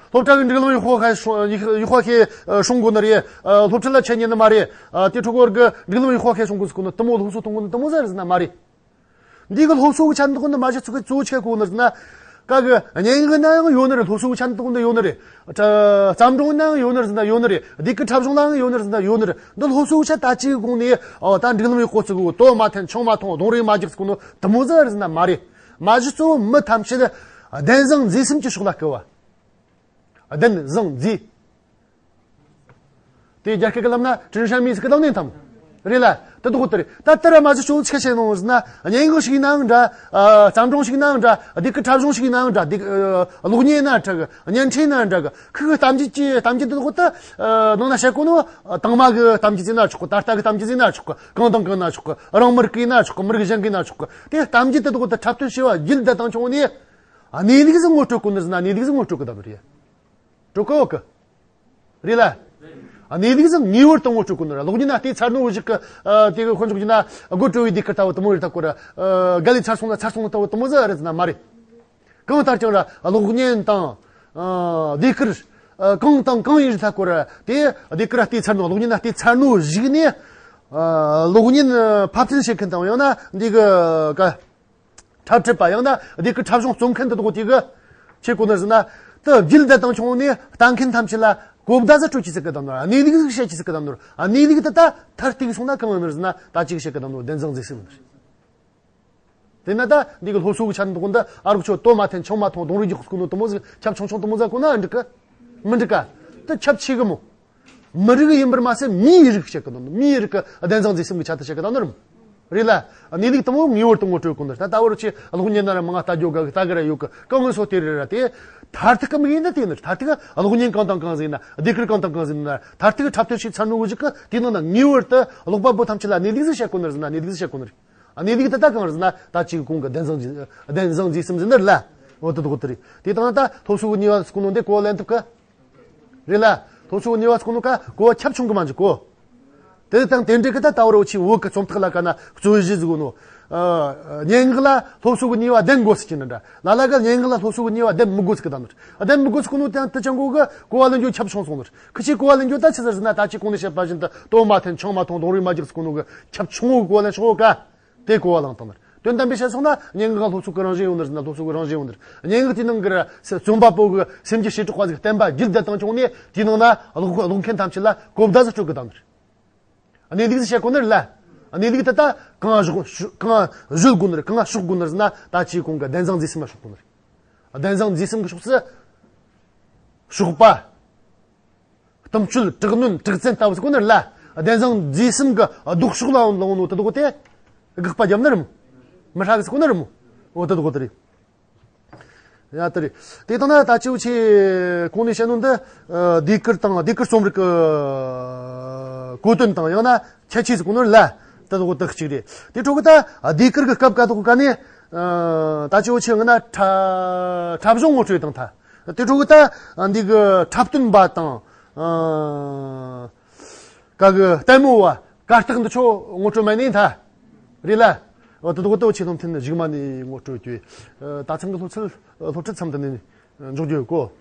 སློབ་གྲྭ་གི་འགྲིག་ལམ་ཡག་པོ་ཁ་ཡག་ཡག་པོ་ཁེ་སྲུང་དགོས་ནི་རེད། སློབ་ཁྲིད་ལ་ཆད་ཉན་ནི་མ་རེད། དེ་ཕྲུ་གུ་གི་འགྲིག་ལམ་ཡག་པོ་ཁེ་སྲུང་དགོས་ཟེར་གོ་ནི་དུ་མོ་སློབ་གསོ་གཏོང་གོ་ནི་དུ་མོ་ཟེར་ཟེར་ན་མ་རེད། འདི་གི་སློབ་གསོ་གི་ཆ་འདི་ནི་མ་གཞི་ཚུགས་གི་གཙོ་བོ་ཆེ་གོ་ནི་ཟེར་ན། ཀ་གི་སྙན་ངག་ན་ཡང་ཡོད་ནི་རེད། སློབ་གསོ་གི་ཆ་འདི་ནི་ཡོད་ནི་རེད། བརྩམས་སྒྲུང་ན་ཡང་ཡོད་ནི་རེད་ཟེར་ན་ཡོད་ནི་རེད། འདི་གི་འཁྲབ་གཞུང་ན་ཡང་ཡོད་ནི་རེད་ཟེར་ན་ཡོད་ནི་རེད། འདི་སློབ་གསོ་གི་ཆ་ད་ཅིག་གི་གོང་ནས་ཨོ་ད་འགྲིག་ལམ་ཡག་པོ་ཚུགས་གོ། དོ་མ་འཐེན་ཆང་མ་འཐུང་རྡུང་རེས་མ་རྒྱག་ཟེར་གོ་ནི་དུ་མོ་ཟེར་ཟེར་ན་མ་རེད། མ་གཞི་གཙོ་བོ་མི་ཐམས་ཅད་བདེན་བཟང་མཛེས་སེམས་ཀྱི་ཕྱོགས་ལ་སྐུལ་བ། བདེན་བཟང་མཛེས། དེ་རྒྱ་སྐད་ཀྱི་ལམ་ན་ཀྲིན་ཧྲན་མིན་ཟེར་གི་དང་ནས་ཐམ། རེད་ལ། དེ་དག་དེ་རེད། ད་དེ་ར་མ་གཞི་ཆོ་ཆི་བྱས་ནོ་ཟེར་ན། སྙན་ངག་ཞིག་ཡིན་ནའང་འདྲ། ཨ་བརྩམས་སྒྲུང་ཞིག་ཡིན་ནའང་འདྲ། འདི་གི་འཁྲབ་གཞུང་ཞིག་ཡིན་ནའང་འདྲ། འདི་གི་ཨ་གློག་བརྙན་ཡིན་ན་འདྲ་གི། བརྙན་འཕྲིན་ཡིན་ན་འདྲ་གི། ཁི་གི་གཏམ་རྒྱུད་ཀྱི་གཏམ་རྒྱུད་དེ་དག་ད་ཨ་ནང་ན་བཤད་གོ་ནོ། དང་མ་གི་གཏམ་རྒྱུད་ཡིན་ན་ཆོག་གི། ད་ལྟ་གི་གཏམ་རྒྱུད་ཡིན་ན་ཆོག་གི། གང་དང་གང་ན་ཆོག་གི། རང་མི་རིགས་ཀྱི་ཡིན་ན་ཆོག་གི། མི་རིགས་གཞན་གྱི་ཡིན་ན་ཆོག་གི། དེ་གཏམ་རྒྱུད་དེ་དག་ད་འཁྲབ་སྟོན་བྱས་པ་བརྒྱུད་བསྡད་དང་བྱུང་ནས། གནས་ལུགས་ཟིག་ངོ་སྤྲོད་གོ་ནི་ཟེར་ན་གནས་ལུགས་ཟིག་ངོ་སྤྲོད་གི་ད་ནི་རེད། སྤྲོད་གི་ཡོད་གི། རེད་ལ། གནས་ལུགས་ཟིག་ངེས་པར་དུ་ངོ་སྤྲོད་དགོས་ནི་ར། གློག་བརྙན་ན་ལྟས་ཚར་ནོ་ཞིག་གི་ཨ་དེ་གི་དཔེ་འཇོག་རྒྱུ་ན་དགོད་བྲོ་བའི་ཟློས་གར་ལྟ་བུ་དུ་མོ་རེད་ད་ཀོ་ར། ཨ་ག་ལེ་ཚར་སོང་ན་ཚར་སོང་ལྟ་བུ་དུ་མོ་ཟིག་རེད་ཟེར་ན་མ་རེད། གང་ལྟར་ཀྱང་ར་གློག་བརྙན་དང་ཨ་ཟློས་གར་ཨ་གང་དང་གང་ཡིན་རེད་ད་ཀོ་ར། དེ་ཟློས་གར་ལྟས་ཚར་ནོ་གློག་བརྙན་ན་ལྟས་ཚར་ནོ་ཞིག་ནས་ཨ་གློག་བརྙན་ཕབ་ཚུན་བྱེད་མཁན་དང་ཡང་ན་འདི་གི་ག་འཁྲབ་ཁྲིད་པ་ཡང་ན་འདི་གི་འཁྲབ་གཞུང་རྩོམ་མཁན་དེ་དག་དེ་གི་ཆེ་གོ་ནི་ཟེར་ན། དེ་བརྒྱུད་བསྡད་དང་བྱུང་ནས་ལྟ་མཁན་ཐམས་ཅད་ལ་གོ་བརྡ་ཟིག་སྤྲོད་ཀྱི་ཟེར་གི་དང་ནོར། གནས་ལུགས་ཟིག་བཤད་ཀྱི་ཟེར་གི་དང་ནོར། གནས་ལུགས་དེ་ད་མཐར་གཏུགས་སོང་ན་གང་ཡིན་ནོར་ཟེར་ན་ད་ཅིག་བཤད་གི་དང་ནོར་བདེན་བཟང་མཛེས་སེམས་ནོར། དེ་ན་ད་འདི་གི་སློབ་གསོ་གི་ཆ་ནས་འདུག་འདི་ཨ་རོགས་ཆོ་དོ་མ་འཐེན་ཆང་མ་འཐུང་རྡུང་རེས་རྒྱག་གོ་ནོ་དུ་མོ་ཟིག་ཁྱབ་ཆུང་ཆུང་དུ་མོ་ཟིག་གོ་ན་འགྲིག་གི། མི་འགྲིག་ག། དེ་ཁྱབ་ཆེ་གི་མོ། མི་རིགས་ཡིན་པར་མ་ཟད་མིའི་རིགས་བཤད་གི་དང་མིའི་རིགས་ཀྱི་བདེན་བཟང་མཛེས་སེམས་ཀྱི་ཆ་དེ་བཤད་གི་དང་ནི་རེད། རེད་ལ། གནས་ལུགས་དུ་མོ་ངེས་པར་དུ་ངོ་སྤྲོད་དགོས་ནི་རེད། ད་ལྟ་བར་ཆེ་གློག་བརྙན་ན་ར་མང་ང་ལྟ་རྒྱུ་དགའ་གི་ལྟ་གི་ར་ཡོད་གི། གང་ངོ་སོ་དེ་རེད་ར་དེ། མཐར་ཐུག་གི་དམིགས་ཡུལ་ནི་དེ་ནི་མཐར་ཐུག་གློག་བརྙན་གང་དང་གང་ཟིག་ན་ཟློས་གར་གང་དང་གང་ཟིག་ན་མཐར་ཐུག་འཁྲབ་སྟོན་བྱས་ཚར་ནོ་གི་ཅིག་གི་དེ་ནང་ན་ངེས་པར་དུ་ཀློག་པ་པོ་ཐམས་ཅད་ལ་གནས་ལུགས་ཟིག་བཤད་དགོས་ནི་རེད་ཟེར་ན་གནས་ལུགས་ཟིག་བཤད་དགོས་ནི་རེད། གནས་ལུགས་དེ་ད་གང་རེད་ཟེར་ན་ད་ཅིག་གོང་གི་བདེན་བཟང་མཛེས་བདེན་བཟང་མཛེས་སེམས་ཟེར་ནི་རེད་ལ། འོ་དེ་དག་དེ་རེད། དེ་དང་ད་སློབ་གསོ་གི་ནུས་པ་ཟེར་གོ་ནོ་འདི་གོ་བ་ལེན་ཐུབ་གི། རེད་ལ། སློབ་གསོ་གི་ནུས་པ་ཟེར་གོ་ནོ་ཀ་གོ་བ་ཁྱབ་ཆུང་གི་མ་འཇུག་གོ། དེ་དང་དེ་འདྲ་གི་ད་ད་བར་འུ་ཆི་བོད་གི་རྩོམ་སྟེགས་ལ་ཀ་ན་རྩོད་གཞི་ཟེར་གོ་ནོ། ཨ་སྙན་ངག་ལ་སློབ་གསོ་གི་ནུས་པ་ལྡན་དགོས་ཟེར་གྱི་ནི་འདྲ། ལ་ལ་ག་སྙན་ངག་ལ་སློབ་གསོ་གི་ནུས་པ་ལྡན་མི་དགོས་ཟེར་གི་ད་ནི། ལྡན་མི་དགོས་ཟེར་གོ་ནོ་དེ་དེ་ཅང་གོ་གི་གོ་བ་ལེན་རྒྱུ་ཁྱབ་ཆུང་སོང་ནི། ཁི་ཆོས་གོ་བ་ལེན་རྒྱུ་ད་ཆི་ཟེར་ཟེར་ན་ད་ཅིག་གོང་ནས་བཤད་པ་བཞིན་དུ་དོ་མ་འཐེན་ཆང་མ་འཐུང་རྡུང་རེས་མ་རྒྱག་ཟེར་གོ་ནོ་གི་ཁྱབ་ཆུང་བོ་གི་གོ་བ་ལེན་ཆོག་ག། དེ་གོ་བ་བླངས་བཏང་ནི། དོན་དམ་པའི་བཤད་སོང་ན་སྙན་ངག་སློབ་གསོ་གི་རང་བཞིན་ཡོད་ནི་ཟེར་ན་སློབ་གསོ་གི་རང་བཞིན་ཡོད་ནི། སྙན་ངག་དེའི་ནང་གི་ར་རྩོམ་པ་པོ་གི་སེམས་ཀྱི་བྱེ་བྲག་པ་ཟིག་བསྟན་པ་བརྒྱུད་བསྡད་དང་བྱུང་ནས་དེའི་ནང་ན་ཀློག་ཀློག་མཁན་ཐམས་ཅད་ལ་གོ་བརྡ་ཟིག་སྤྲོད་གི་བཏང་ནི། གནས་ལུགས་ཟིག་བཤད་གོ་ནི་རེད་ལ། གནས་ལུགས་དེ་ད་གང་བཞག་གང་བཟོད་དགོས་ནི་རེད། གང་ཕྱོགས་དགོས་ནི་རེད་ཟེར་ན་ད་ཅིག་གོང་གི་བདེན་བཟང་མཛེས་སེམས་ལ་ཕྱོགས་དགོས་ནི་རེད། བདེན་བཟང་མཛེས་སེམས་ཀྱི་ཕྱོགས་སུ་ཕྱོགས་པ། གཏམ་སྤྱོད་དྲག་གནོན་དྲག་བཙན་ལྟ་བུ་ཟེར་གོ་ནི་རེད་ལ། བདེན་བཟང་མཛེས་སེམས་ཀྱི་ལྡོག་ཕྱོགས་ལ་ལངས་ནོ་དེ་དག་དེ་དགག་པ་བརྒྱབ་ནི་རེད་མོ། མི་ཧྲ་གི་ཟེར་གོ་ནི་རེད་མོ། འོ་དེ་དག་དེ་རེད། ཡ་དེ་རེད། དེ་དང་ན་ད་ཅིའུ་ཆེ་གོང་ནས་བཤད་ནོ་འདི་ཨ་ཟློས་གར་དང་ཟློས་གར་རྩོམ་རིག་གི་གོ་དོན་དང་ཡང་ན་ཁྱད་ཆོས་ཟེར་གོ་ནི་རེད་ལ། དེ་དག་དེ་གཅིག་རེད། དེ་འཕྲོ་གི་ད་ཟློས་གར་གི་སྐབས་ཀ་དག་ག་ནས་ཨ་ད་ཅིའུ་ཆེ་ང་ན་འཁྲབ་འཁྲབ་གཞུང་ངོ་སྤྲོད་དང་ཐ། དེ་འཕྲོ་གི་ད་འདི་གི་འཁྲབ་སྟོན་པ་དང་ཨ་ག་གི་ལྟད་མོ་བ་གར་སྟེགས་འདི་ཆོ་ངོ་སྤྲོད་མེད་ནས་ཐ། རེད་ལ། འོ་དེ་དག་དེ་ཆེ་སློབ་ཐོན་གཞུག་མ་ནས་ངོ་སྤྲོད་རྒྱུ། ད་ཚང་གི་སློབ་ཚན་སློབ་ཁྲིད་མཚམས་དེ་ནས་འཇོག་རྒྱུ་ཡོད་གོ།